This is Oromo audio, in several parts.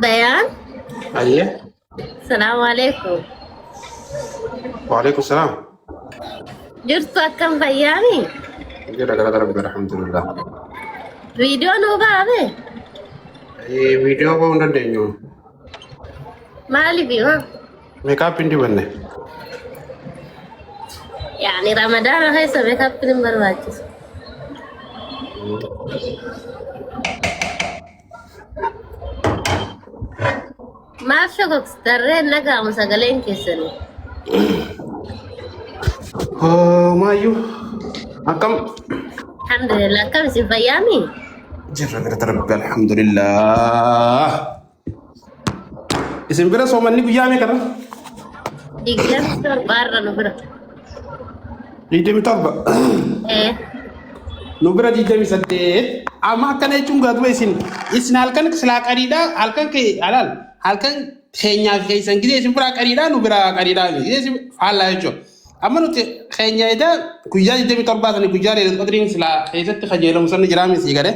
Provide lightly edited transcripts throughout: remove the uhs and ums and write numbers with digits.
Bayaan. Ayyee. Salaamu alaikum. Waalaikum salaam. Jirtu akkam fayyaami? Jira galata rabbi alhamdulillah. Viidiyoo nuu baame? Viidiyoo ba'uu hin dandeenyu. Maaliif hima? Meekaappii hin dibanne. Yaani Ramadaana keessa meekaappiin hin barbaachisu. Maaf shokoksitarree hin dhaga'amu sagaleen keessanii. Maayyuu akkam Alhamdulillah akkam isin fayyaami? jirra galata rabbi alhamdulillah. Isin bira soomanni guyyaa meeqa irra? 27 irra nu bira. 27. Ee. Nu bira 28. Amma akkana jechuun gaaduma isin isin halkan silaa qariidha halkan kee alaal halkan keenyaa fi keessan gidee isin biraa qariidha nu biraa qariidha gidee isin faallaa jechuudha. Amma nuti keenya edaa guyyaa 27 sani guyyaa leelatul qadriin silaa keessatti kajeelamu sanni jiraame sii galee.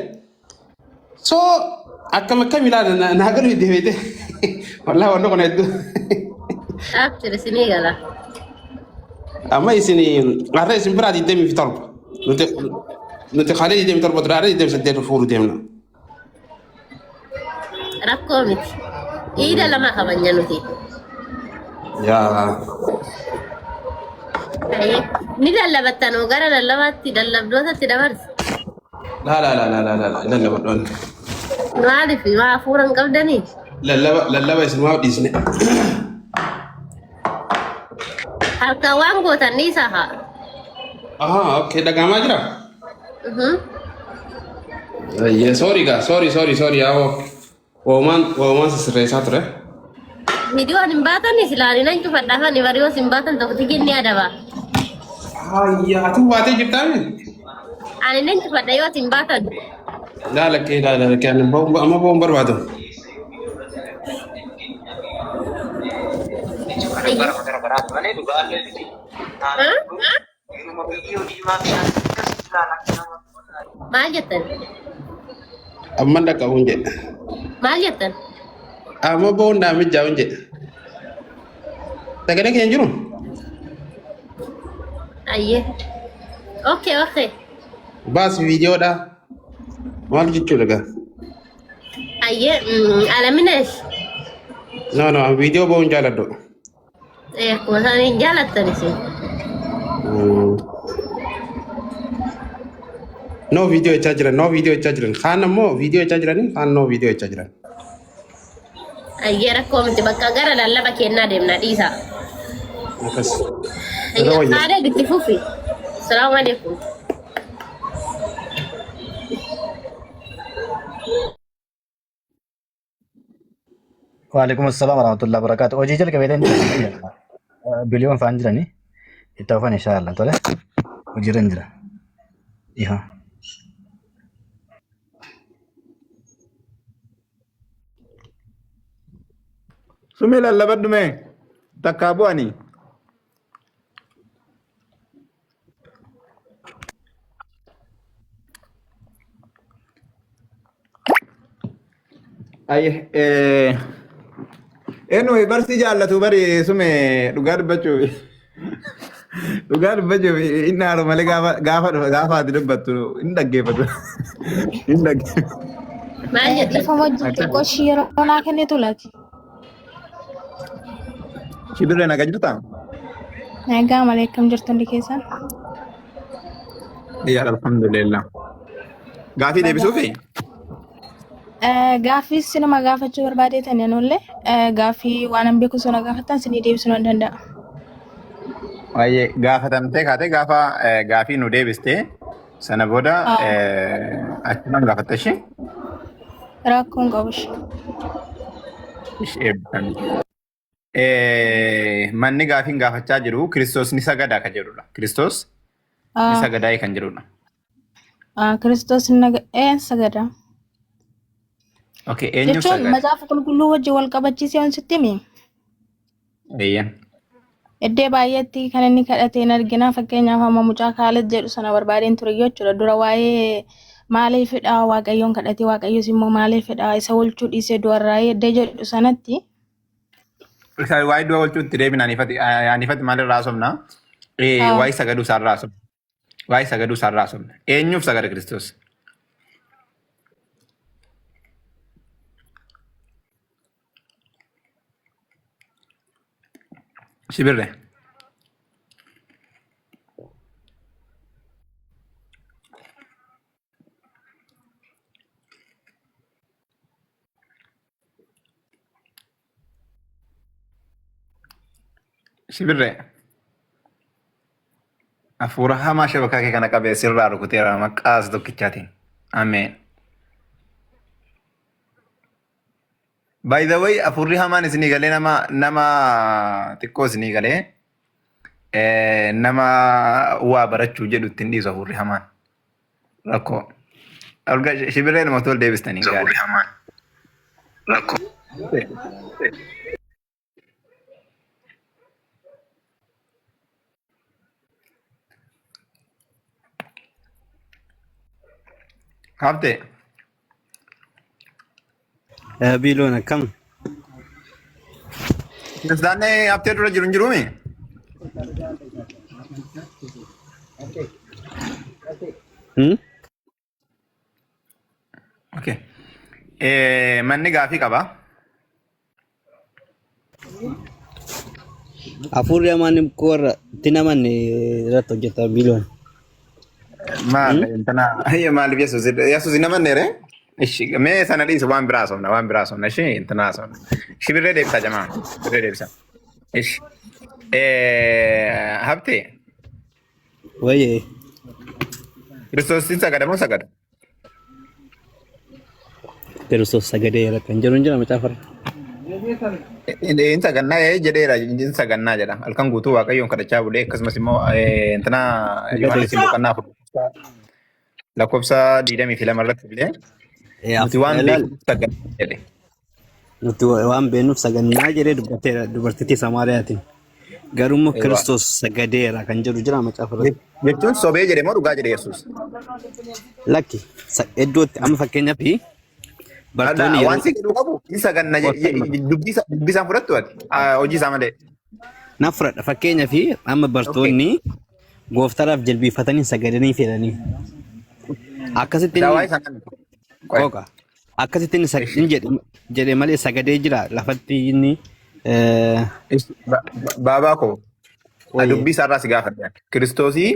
So akkam akkam ilaala naa galu itti beekte. Wallahi wanni kun hedduu. Abshir isinii gala. Amma isin har'a isin biraa 27 nuti kalee 27 ture har'a 28 fuudhu deemna. Rakkoo miti. Iida lama kabajna nuti. Yaa. Ni lallabattanoo gara lallabaatti lallabdootatti dabarsa. Laa laa laa laa laa laa lallaba dhoon. Maaliif maa hafuura hin qabdanii? Lallaba lallaba isinumaaf dhiisne. Harkaan waan gootan ni isaa haa. Ahaa okay dhagaamaa jira. Ayyee sorry gaa sorry sorry sorry yaa'oo. Wahumaan wahumaan sisirreessaa ture. Viidiyoon hin baatan silaa nan cufadha afaan bari yoo hin baatan tokko tikin ni adaba. Ayyaa ati baatee jirtaami? Ani nan cufadha yoo hin baatan. Laa lakkee laa lakkee ani amma ba'uun barbaadu. Maal jettan? Amma dhaqqabuun jedha. Maal jettan? Amma ba'uun dhaamijjaa'uun jedha. Sagalee keenya jiru? Ayyee. Okay, okay. Baas viidiyoodha. Maal jechuudha gaa? Ayyee, Alaminesh. No, no, viidiyoo ba'uun jaaladhu. Akkuma isaan hin jaalattan isin. No viidiyoo jechaa jiran, no viidiyoo jechaa jiran. Kaan ammoo viidiyoo jechaa jiranii, kaan no viidiyoo jechaa jiran. Ayyee rakkoo miti bakka gara lallaba kennaa deemna dhiisaa. Akkas. Irra wayya. Haadha itti fufi. Salaamu alaikum. Waalaikum assalam warahmatullahi wabarakatuh. Hojii jalqabeetan jira. Biliyoon fa'aan jiranii. Itti hafan inshallah tole. Hojiirra hin jira. Iha. Sumee lallabadhu mee takkaa bu'anii. Ayi, anyway, barsi jaallatu bari sume dhugaa dubbachuuf dhugaa dubbachuuf inni haaru malee gaafa gaafa dhufa gaafa ati dubbattu hin dhaggeeffatu. Hin dhaggeeffatu. Maal jettan? Dhiifama wajjin xiqqoo ishii yeroo naa kennitu laati. Shibirree nagaa jirtaa? Nagaa malee akkam jirtu hundi keessan? Yaa alhamdulillah. Gaafii deebisuufi? Gaaffii sinuma gaafachuu barbaadeetan anullee gaaffii waan an beeku sana gaafattan sinii deebisuu nan danda'a. Baay'ee gaafatamtee kaatee gaafa gaafii nu deebistee sana booda achumaan gaafatta ishee. Rakkoon qabu ishee. Ishee eebbifami. Manni gaafiin gaafachaa jiru Kiristoos ni sagadaa kan jedhudha. Kiristoos ni sagadaa kan jedhudha. Kiristoos ni sagada. Okay, eenyuuf Jechuun sagada? macaafa qulqulluu wajjin wal qabachiisee waan sitti himi. Eeyyan. Iddoo baay'eetti kan inni kadhate hin argina. Fakkeenyaaf amma mucaa Kaalid jedhu sana barbaadeen ture jechuudha. Dura waa'ee Maaliifidha Waaqayyoon kadhatee Waaqayyos immoo maaliifidha isa oolchuu dhiisee du'arraa edda jedhu sanatti Isa waa'ee du'a oolchuu itti deebina anifati anifati maalirraa haasofna? Waa'ee sagaduu isaarraa haasofna. Waa'ee sagaduu isaarraa haasofna. Eenyuuf sagada Kiristoos? Shibirre. Shibirre. Hafuura hamaa shabakaa kee kana qabee sirraa rukuteera maqaas tokkichaatiin. Ameen. By the way, hafuurri hamaan isinii galee nama nama xiqqoo isinii galee nama waa barachuu jedhu ittiin dhiisu hafuurri hamaan. Rakkoo. Olga shibirree nama tol deebistanii gaarii. Rakkoo. Habtee. Biiloon akkam? Kiristaanni haftee dura jiru hin jiruumi? Hmm? Okay. Manni gaafii qaba. Hafuurri hamaan warra itti namanne irratti hojjeta biiloon. Maal intana maaliif Yesuus Yesuus hin amanne ree? Ishi mee sana dhiisi waan biraa haasofna waan biraa haasofna ishi intana haasofna. Shibirree deebisaa jamaa shibirree deebisaa. Ishi habtee Wayyee. Kiristoos hin sagada moo sagada? Kiristoos sagadeera kan jedhu hin jira macaafarra. Hin sagannaa jedheera hin sagannaa jedha. Halkan guutuu Waaqayyoon kadhachaa bulee akkasumas immoo intana Yohaannis boqonnaa 4 lakkoofsa 22 irratti illee nuti waan beeknuuf sagannaa jedhe. Nuti waan beeknuuf sagannaa jedhee dubbateera dubartittii Samaariyaatiin. Garuu immoo Kiristoos sagadeera kan jedhu jira macaafa irratti. Jechuun sobee jedhe moo dhugaa jedhe Yesuus? Lakki iddootti amma fakkeenyaaf bartoonni Waan yeroo si jedhu qabu hin saganna dubbii isaan fudhattu ati hojii isaa malee. na fudhadha fakkeenyaaf amma bartoonni gooftaadhaaf jilbiifatanii sagadanii fedhanii. Akkasitti Daawaa isaan kan. Qooqa. Akkasitti inni inni jedhe jedhe malee sagadee jira lafatti inni Baabaa koo dubbii isaarraa si gaafadha. Kiristoosii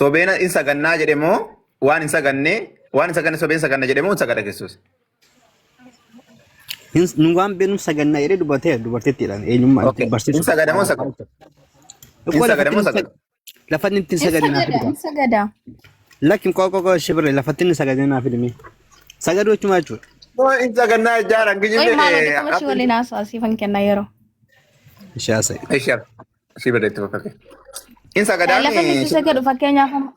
sobeena hin sagannaa jedhe moo waan hin saganne waan hin saganne sobeen saganna jedhe moo hin sagada Kiristoos? Nu waan beeknuuf sagannaa jedhee dubbateera dubartittiidhaan eenyummaa Okay. Hin barsiisuuf. sagada moo sagada? Hin sagada moo sagada? Lafatti inni Hin sagadee naa sagada, fidima. hin sagada. Lakki qoo qoo qoo shibirre lafatti inni sagadee naa fidime. Sagaduu jechuun jechuudha. Moo hin sagannaa ijaaran Qoy kijibde. maaloo dhiqama ishii waliin haasa'a siifan kenna yeroo. Ishee haasa'e. Ishee shibirre itti fakkaate. Hin sagadaa Lafa inni itti sagadu fakkeenyaaf amma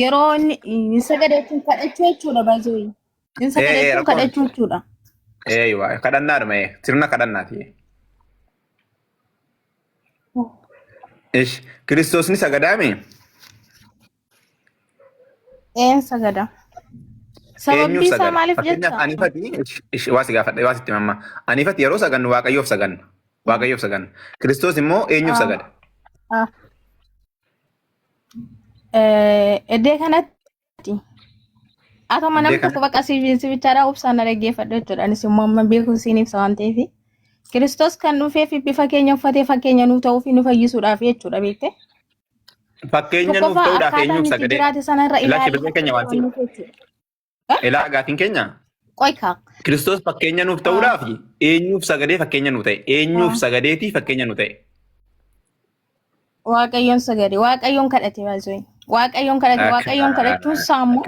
yeroo inni hin sagade jechuun kadhachuu jechuudha baay'ee. Hin sagade jechuun Rakkoo kadhachuu jechuudha. Eeywa kadhannaadhuma sirna kadhannaati. Ish Kiristoos ni sagadaami? Een sagada. Sababbi Eenyuuf isaa sagada? maaliif Fakkeenyaaf jecha? anifati ish waa si gaafadha waa sitti mamma. Anifati yeroo sagannu Waaqayyoof saganna. Waaqayyoof saganna. Kiristoos immoo eenyuuf sagada? Iddoo kanatti atuma Iddoo namni tokko kanatti bakka si bichaadhaa obsaan na dhaggeeffadhu jechuudha. Anis immoo amma beeku siin ibsa waan ta'eef. Kiristoos kan dhufee fi bifa keenya uffatee fakkeenya nuu ta'uu fi nu fayyisuudhaaf jechuudha beekte. Fakkeenya nuuf Tokkoffaa ta'uudhaaf akkaataa eenyuuf inni itti sagadee? jiraate sanarra Ilaa ilaalii shibirree keenya waan fakkeenya siif. nuuf jechuudha. Ilaa gaafiin keenya Qoy kaa. Kiristoos fakkeenya nuuf ta'uudhaaf eenyuuf sagadee fakkeenya nuu ta'e? Eenyuuf sagadeetii fakkeenya nuu ta'e? Waaqayyoon sagade. Waaqayyoon kadhate baay'ee. Waaqayyoon kadhate. Waaqayyoon kadhachuun isaa immoo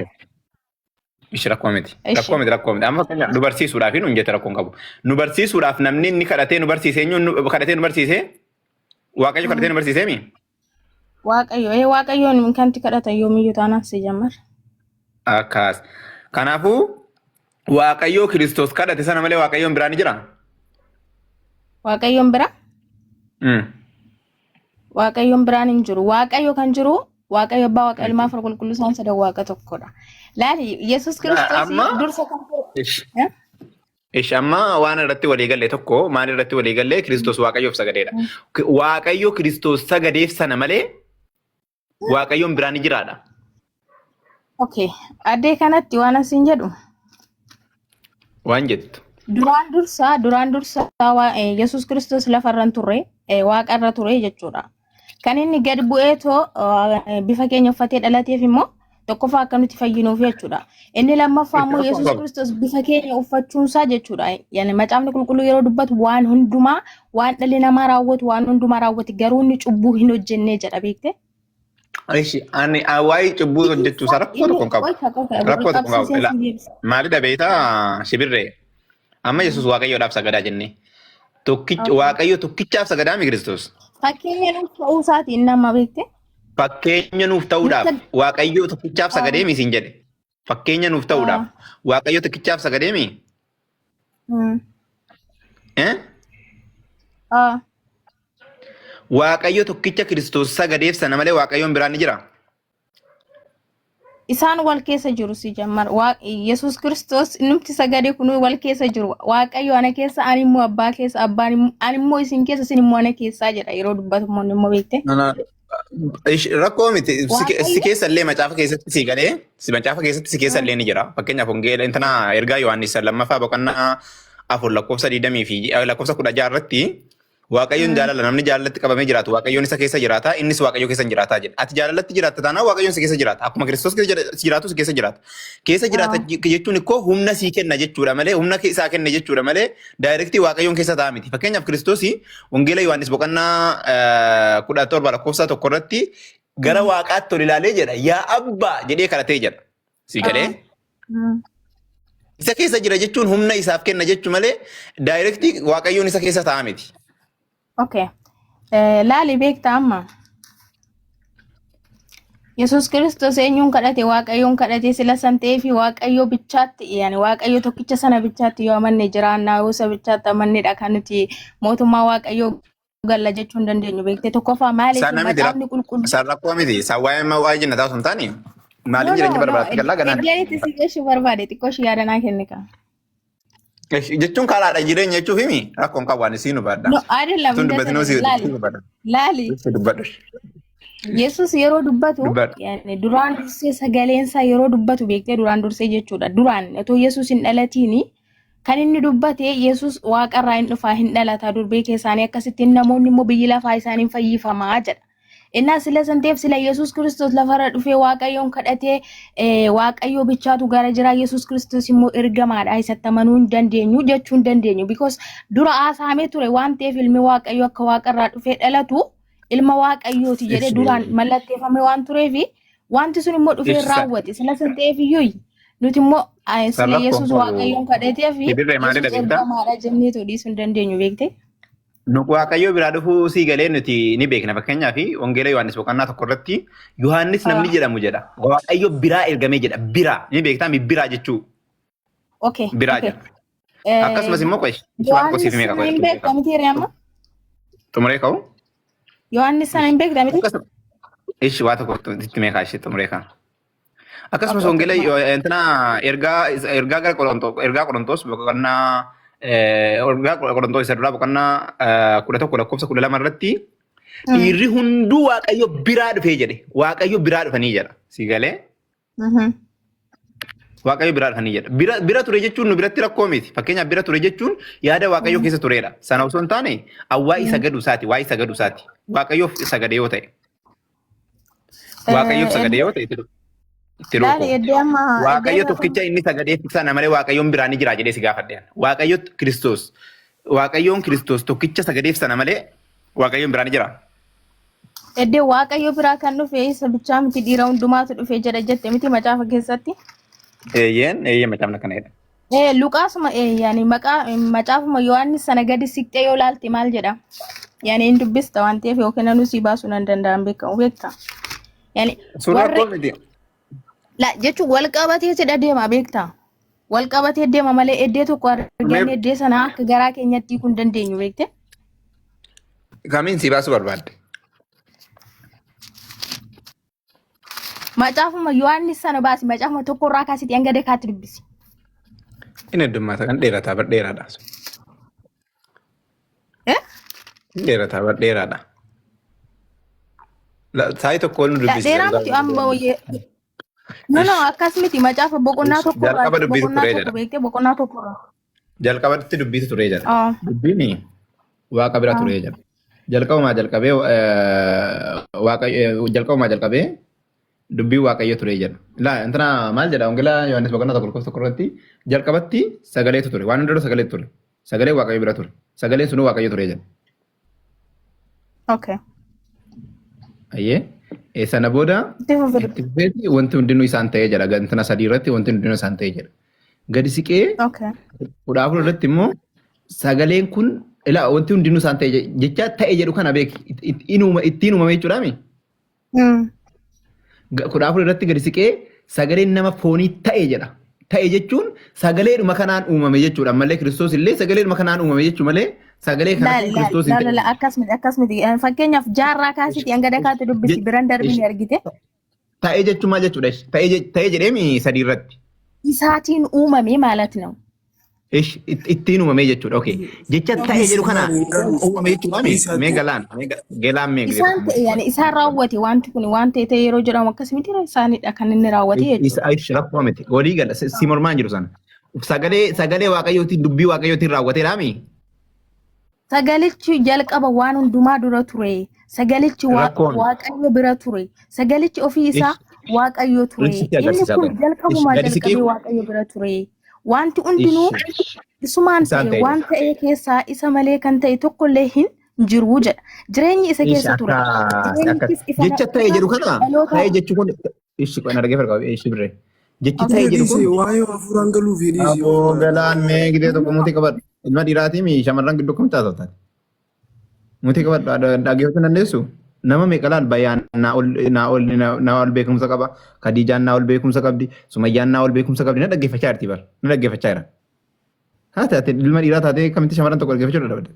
Ishi rakkoo miti. Ishi. Rakkoo miti rakkoo miti. Amma fakkeenyaaf nu barsiisuudhaaf nuun jette rakkoon qabu. Nu barsiisuudhaaf namni inni kadhatee nu barsiise eenyuun kadhatee nu barsiise? Waaqayyo kadhatee nu barsiisee mi? Waaqayyo. Ee Waaqayyoon kanti kadhatan yoomiyyuu taanaan si jammar. Akkas. Kanaafuu Waaqayyoo Kiristoos kadhate sana malee Waaqayyoon biraa ni jira? Waaqayyoon bira? Waaqayyoon biraan hin jiru. Waaqayyo kan jiru Waaqayyo Abbaa, Waaqa Ilmaa, Hafuura Qulqulluu isaan sadan Waaqa tokkodha. Laali Yesuus Kiristoos Amma dursa kan ture. ish Eh? ish amma waan irratti walii galle tokko maal irratti walii galle Kiristoos Waaqayyoof sagadeedha. Waaqayyo Kiristoos sagadeef sana malee Waaqayyoon biraa ni jiraadha. Okay. Addee kanatti waan asiin jedhu Waan jettu. Duraan dursaa Yesuus Kiristoos lafarra hin turre, waaqarra ture jechuudha. Kan inni gad bu'ee too bifa keenya uffatee dhalateef immoo tokkoffaa akka nuti fayyinuuf jechuudha. Inni lammaffaa immoo Rakkoo Yesuus qabu. Kiristoos bifa keenya uffachuunsaa jechuudha. Yani macaafni qulqulluu yeroo dubbatu waan hundumaa waan dhalli namaa raawwatu waan hundumaa raawwate garuu inni cubbuu hin hojjennee jedha beekte. Ishi ani waa'ee cubbuu hojjechuu isaa rakkoo Inni tokko hin qabu. qofa qofa Rakkoo tokko hin qabu. qabsiisee Ilaa si deebisa. maalidha beektaa shibirree amma Yesuus Waaqayyoodhaaf sagadaa jennee. Tokkicha Waaqayyo tokkichaaf sagadaa mi Kiristoos? Fakkeenya nuuf ta'uu isaatiin nama beekte. Fakkeenya nuuf ta'uudhaaf Nutti Waaqayyo tokkichaaf sagadee mi siin jedhe. Fakkeenya nuuf ta'uudhaaf Waaqayyo tokkichaaf sagadee mi? Eh? Waaqayyo tokkicha Kiristoos sagadeef sana malee Waaqayyoon biraan ni jira. Isaan wal keessa jiru si jammar. Yesuus Kiristoos numti sagadee kun wal keessa jiru. Waaqayyo ana keessa, ani immoo abbaa keessa, abbaan ani immoo isin keessa, isin immoo ana keessaa jedha yeroo dubbatu immoo immoo beekte. No, no. Rakkoo miti. Si Waaqayyo keessa illee macaafa keessatti si galee si macaafa keessatti si keessa illee ni jira. Fakkeenyaaf wangeela intana ergaa Yohaannis lammaffaa boqonnaa 4 lakkoofsa 20 fi lakkoofsa 16 irratti Waaqayyoon jaalala namni jaalalatti qabamee jiraatu Waaqayyoon isa keessa jiraata innis Waaqayyo keessa hin jiraataa jedha. Ati jaalalatti jiraatta taanaan Waaqayyoon si keessa jiraata. Akkuma Kiristoos keessa si jiraatu si keessa jiraata. Keessa jiraata jechuun ikkoo humna sii kenna jechuudha malee humna isaa kenne jechuudha malee daayirektii Waaqayyoon keessa ta'a miti. Fakkeenyaaf Kiristoos Wangeela Yohaannis boqonnaa 17 lakkoofsa 1 irratti gara Waaqaatti ol ilaalee jedha. Yaa Abbaa jedhee kadhatee jedha. Si galee? Isa keessa jira jechuun humna isaaf kenna jechuu malee daayirektii Waaqayyoon isa keessa ta'a miti. Okay. Laali beektaa amma. Yesuus Kiristoos eenyuun kadhate? Waaqayyoon kadhate sila san ta'ee fi Waaqayyo bichaatti yani Waaqayyo tokkicha sana bichaatti yoo amanne jiraannaa yoo isa bichaatti amannedha kan nuti mootummaa Waaqayyoo galla jechuu hin dandeenyu beekte. Tokkoffaa maaliif Isaan miti macaafni qulqulluu isaan rakkoo miti. Isaan waa'ee waa'ee jannataa osoo hin taane No, maaliin no, jireenya no, barbaaratti gallaa ganaan. Iddeen itti si geessu barbaade xiqqoo ishee yaadanaa kenni kaa. Jechuun karaadha jireenya jechuuf himi rakkoon qabu ani siin hubadha. No, አይደለም Tun እንደዛ dubbatinoo si laali hubadha. laali Dubbadhu. Yesus yeroo dubbatu Dubbadhu. yani duraan dursee sagaleen isaa yeroo dubbatu beektee duraan dursee jechuudha. Duraan otoo Yesus hin dhalatiini kan inni dubbate Yesus waaqarraa hin dhufaa hin dhalata durbee keessaanii akkasittiin namoonni immoo biyyi lafaa isaaniin fayyifamaa jedha. Innaa sila san ta'eef sila Yesus Kiristoos lafarra dhufee Waaqayyoon kadhatee Waaqayyo bichaatu gara jira Yesus Kiristoos immoo ergamaadha isatti amanuu hin dandeenyu jechuu hin dandeenyu. Because dura haasaamee ture waan ta'eef ilmi Waaqayyo akka waaqarraa dhufee dhalatu ilma Waaqayyooti jedhee duraan mallatteeffame waan tureefi wanti sun immoo dhufee raawwate sila san ta'eef iyyuu nuti immoo San sila rakkoon Yesus qabu. Waaqayyoon kadhatee fi Sibirree maalidha Yesus beektaa? ergamaadha jennee dhiisuu hin dandeenyu beekte. Nu Waaqayyo biraa dhufuu sii galee nuti ni beekna. Fakkeenyaaf Wangeela Yohaannis boqonnaa 1 irratti Yohaannis namni jedhamu jedha. Waaqayyo biraa ergamee jedha. Biraa ni beektaa mi biraa jechuu biraa jedha. Akkasumas immoo qoy waan Yohaannis qosiif meeqa sana hin qoy beekta miti hiree amma? xumuree ka'u. Yohaannis sana hin beekta miti? Akkasuma ishi waa tokko itti meeqa ishee xumuree ka'a. Akkasumas wangeela intina ergaa ergaa gara Qorontos ergaa Qorontos boqonnaa ergaa Qorontos isa duraa boqonnaa 11 lakkoofsa 12 irratti dhiirri hunduu Waaqayyo biraa dhufee jedhe. Waaqayyo biraa dhufanii jedha. Si galee? Waaqayyo biraa dhufanii jedha. Bira bira ture jechuun nu biratti rakkoo miti. Fakkeenyaaf bira ture jechuun yaada Waaqayyo keessa tureedha. Sana osoo hin taane awwaa isa gadu isaati, waa isa gadu isaati. Waaqayyoof sagadee yoo ta'e. Waaqayyoof sagadee yoo ta'e itti Laali rookoo. iddoo amma Waaqayyo tokkicha inni sagadeef sana malee Waaqayyoon biraa ni jira jedhee si gaafadhe. Waaqayyo Kiristoos. Waaqayyoon Kiristoos tokkicha sagadeef sana malee Waaqayyoon biraa ni jira. Iddoo Waaqayyo biraa kan dhufe isa bichaa miti dhiira hundumaatu dhufe jedha jette miti macaafa keessatti. Eeyyeen eeyyeen macaafni akkana jedha. Luqaasuma yani maqaa macaafuma Yohaannis sana gadi siqxee yoo laalte maal jedha? Yani hin dubbista waan ta'eef yookiin anuu si baasuu nan danda'an beekamu beekta. Yani Suuraa warri koo miti. la jechuun wal qabatee jedha deema beekta. Wal qabatee deema malee iddoo tokko arganne iddoo sana akka garaa keenyatti hiikuu hin dandeenyu beekte. Kamiin si baasuu barbaadde? Macaafuma Yohaannis sana baasi, macaafuma tokkorraa kaasitii hanga dakaatti dubbisi. Inni heddummaata kan dheerataa bar dheeraadha. Eh? Inni dheerataa bar dheeraadha. Saayii tokko ol nu dubbisi. Dheeraa miti amma wayye. No, no, akkas miti, macaafa boqonnaa tokkorraa Jalqaba dubbitu boqonnaa turee tokko jedha. beektee, boqonnaa tokkorraa. Jalqabatti dubbitu turee jedha. Ah. Dubbiin Waaqa bira turee jedha. Jalqabumaa jalqabee Waaqa jalqabumaa jalqabee dubbiin Waaqayyo turee jedha. Laa intina maal jedha? Wangeelaa Yohaannis boqonnaa 1 lakkoofsa 1 irratti jalqabatti sagaleetu ture. Waan hundarra sagaleetu ture. Sagaleen Waaqayyo bira ture. Sagaleen sunuu Waaqayyo turee jedha. Okay. Ayyee. Sana booda Itti fufi. Itti fufeeti wanti hundinuu isaan ta'ee jedha. Intina 3 irratti wanti hundinuu isaan ta'ee jedha. Gadi siqee 14 irratti immoo sagaleen kun ilaa wanti hundinuu isaan ta'e jecha ta'e jedhu kana beeki. Ittiin uumame jechuudhaami. 14 irratti gadi siqee sagaleen nama foonii ta'e jedha. Ta'e jechuun sagaleedhuma kanaan uumame jechuudha. Ammallee Kiristoos illee sagaleedhuma kanaan uumame jechuu malee sagalee kanatti Laali, laali, Kiristoos hin laali, ta'e. laali, akkas miti, akkas miti. Fakkeenyaaf jaarraa kaasitii hanga dakaatti dubbisi, biran darbini argite. Ta'e jechuun maal jechuudha? Ta'e jedheemi 3 irratti. Isaatiin uumame maalat ነው? Ish, ittiin uumame jechuudha. Okay. Jecha ta'e jedhu kana uumame jechuudha. Mee galaan, mee galaan mee Isaan ta'e, yani isaan raawwate, wanti kun waan ta'e ta'e yeroo jedhamu akkas miti, isaanidha kan inni raawwate jechuudha. Isa ish rakkoo miti. Walii gala si mormaan jiru sana. Sagalee Waaqayyootiin, dubbii Waaqayyootiin raawwateedhaami. Sagalichi jalqaba waan hundumaa dura ture. Sagalichi Rakkoon. Waaqayyo bira ture. Sagalichi ofii isaa Waaqayyo ture. Sitti Inni agarsiisaa kun bara. jalqabumaa Gadi siqee jalqabee Waaqayyo bira ture. Wanti hundinuu isumaan Isaan ta'e, ta'e. waan ta'e keessaa isa malee kan ta'e tokkollee hin jiru jedha. Jireenyi isa Ish keessa ture. akka Jireenyichis ifa jecha ta'e jedhu kana dhaloota ta'e jechuun kun ishi kan argee farqa ishi birree. Jechi ta'e jedhu Dhiisi kun waa'ee hafuuraan galuu fi dhiisi. Aboo galaan mee gidee tokko mutii qabadhu. Ilma dhiiraatii mi shamarran gidduu akkamitti haasoftan? Mutii qabadhu, dhaggeeffachuu hin dandeessu? Nama meeqa laal bayaan naa ol naa ol naa ol beekumsa qaba. Khadiijaan naa ol beekumsa qabdi. Sumayyaan naa ol beekumsa qabdi. Na dhaggeeffachaa jirti bar. Na dhaggeeffachaa jira. Haa taate, ilma dhiiraa taatee akkamitti shamarran tokko dhaggeeffachuu dadhabde?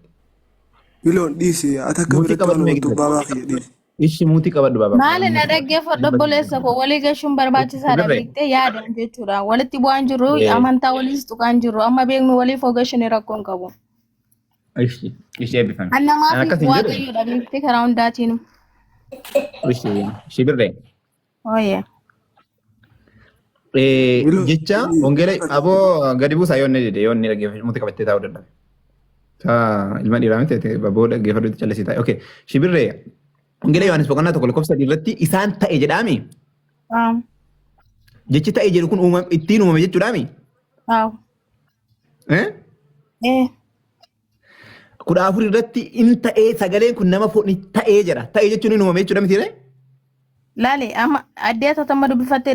Biloon dhiisi, ati akka Mutii biratti qabadhu waan mee hubattu gidee. baabaa kiyya dhiisi. Ishi mutii qabadhu baaba. Maali, na dhaggeeffadhu obboleessa koo, walii gashuun barbaachisaadha Birree. beektee yaadan jechuudha. Walitti bu'aan jirru, amantaa waliis tuqaan jirru, amma beeknu waliif hoogashin rakkoo hin qabu. Ishi ishi eebbifame. An namaa An fi akkas hin jedhu. Waaqayyoodha beektee karaa hundaatiin. Ishi ishi birree. Ooyee. Biloon Jecha wangeela aboo gadi buusaa yoo inni dide, yoo inni dhaggeeffachuu mutii qabattee taa'uu dadhabe. Taa ilma dhiiraa miti ati, aboo dhaggeeffadhu itti callisii taa'e. Okay. Shibirree, wangeela Yohaannis boqonnaa 1 lakkoofsa 3 irratti isaan ta'e jedhaami. Jechi ta'e jedhu kun ittiin uumame jechuudhaami. Eh? Eh. 14 irratti in ta'ee, sagaleen kun nama foonii ta'ee jedha. Ta'e jechuun in uumame jechuudha miti ree? Laali, amma addee atatamma dubbifatte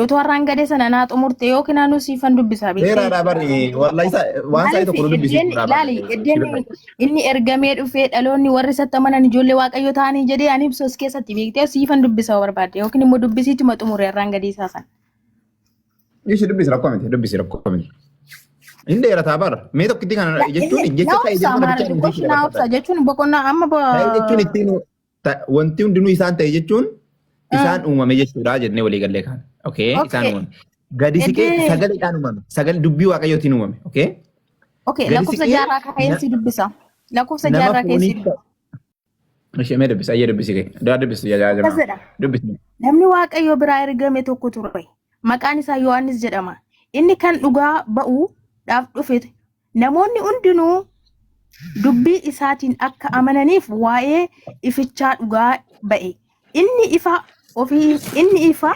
otoo har'aan gadee sana naa xumurte yookiin anuu siifan dubbisaa beektee. Dheeraadhaa bari wallahi isa waan isaa Maaliif tokko nu dubbisi. iddeen laali, iddeen inni ergamee dhufee dhaloonni warri isatti amanan ijoollee Waaqayyo ta'anii jedhee ani ibsu as keessatti beektee siifan dubbisa barbaadde yookiin immoo dubbisiituma xumure har'aan gadee isaa sana. Ishii dubbisi, rakkoo miti, dubbisi, rakkoo miti. Inni dheerataa bara. Mee tokkitti kana jechuun Inni jecha na ta'e obsa jedhu kana maara bichaa xiqqoo nuti na obsa jechuun boqonnaa amma Ta'e jechuun ittiin wanti hundinuu isaan ta'e jechuun isaan uumame jechuudha jennee walii gallee kaan. Okay, isaan uumame. Gadi siqee sagaleedhaan uumame. Sagalee dubbii Waaqayyootiin uumame. Okay. Okay, Gadi lakkoofsa siqee jaarraa keessi dubbisa. Lakkoofsa nama jaarraa keessi foonii dubbisa. Ishee mee dubbisi, ayyee dubbisi kee. Daa dubbisi yaa Akkas jamaa. jedha. Dubbisi. Namni Waaqayyo biraa ergame tokko ture. Maqaan isaa Yohaannis jedhama. Inni kan dhugaa ba'uudhaaf dhufe, namoonni hundinuu dubbii isaatiin akka amananiif waa'ee ifichaa dhugaa ba'e. Inni ifa ofii, inni ifa,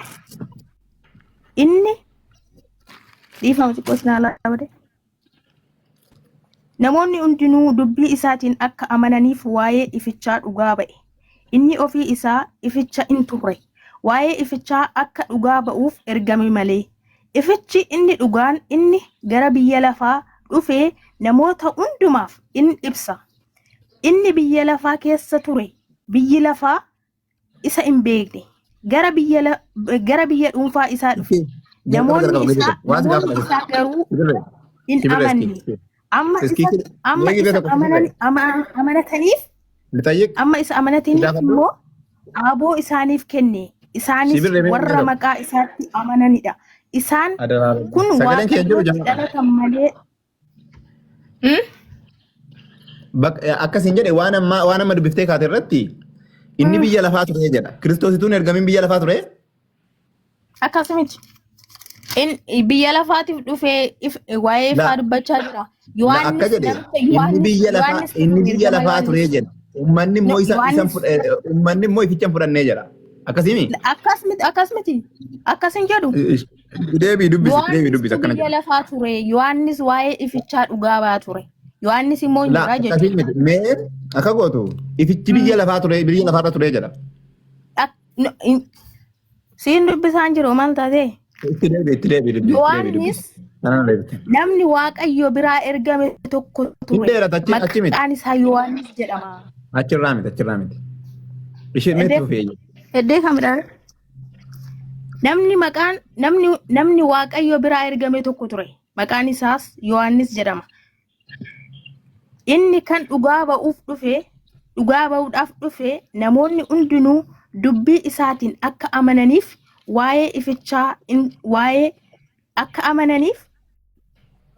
inni dhiifama xiqqoo isin haala bade. Namoonni hundinuu dubbii isaatiin akka amananiif waa'ee ifichaa dhugaa ba'e. Inni ofii isaa ificha hin turre. Waa'ee ifichaa akka dhugaa ba'uuf ergame malee. Ifichi inni dhugaan inni gara biyya lafaa dhufee namoota hundumaaf in ibsa. Inni biyya lafaa keessa ture. Biyyi lafaa isa hin beekne. Gara biyya dhuunfaa isaa dhufe. Jalqaba Namoonni jalqaba isaa, waan si namoonni gaafadha. isaa garuu Sibirree. hin Sibirree amanne. iski. Amma Iski isa amma mee gidee isa tokko amanan sibirree. amanataniif Lixayyik amma isa amanataniif gaafadhu. immoo aboo isaaniif kenne. Isaanis Sibirree mee warra jedhamu. maqaa isaatti amananidha. Isaan Adaraa Rabbi. kun Sagaleen kee hin jiru Waaqayyootti jamaa. dhalatan malee. Hmm? Akkasiin jedhe waan amma dubbiftee kaate irratti inni biyya lafaa ture jedha. Kiristoosituun ergamiin biyya lafaa ture. Akkasumiti. Biyya lafaatiif dhufee waa'ee La ifaa dubbachaa jira. la akka Yohaannis jedhe namicha inni Yohaannis biyya lafaa Yohaannis inni biyya ergama lafaa ture Yohaannis. jedha. Uummanni No, immoo isa isan Yohaannis uummanni immoo ificha hin fudhannee jedha. Akkasiimi? Akkas miti, akkas miti, akkas hin jedhu. Deebii dubbisi, deebii dubbisi Yohaannis akkana biyya jedha. lafaa ture. Yohaannis waa'ee ifichaa dhugaa baa ture. Yohaannis immoo hin La jiraa akkasii jechuudha. miti. Mee akka gootu ifichi biyya lafaa ture, biyya lafaarra ture jedha. No, siin dubbisaan jiru maal taate? Itti deebi, itti deebi dubbisi, itti deebi Yohaannis dubbisi. Kanaan deebite. namni Waaqayyo biraa ergame tokko Hin ture. dheerata, achi achi miti. Maqaan isaa Yohaannis jedhama. Achirraa miti, achirraa miti. Isheen meetti Eddee fufee jiru. eddee kamidha? Namni maqaan namni namni Waaqayyo biraa ergame tokko ture. Maqaan isaas Yohaannis jedhama. Inni kan dhugaa ba'uuf dhufe, dhugaa ba'uudhaaf dhufe, namoonni hundinuu dubbii isaatiin akka amananiif waa'ee ifichaa waa'ee akka amananiif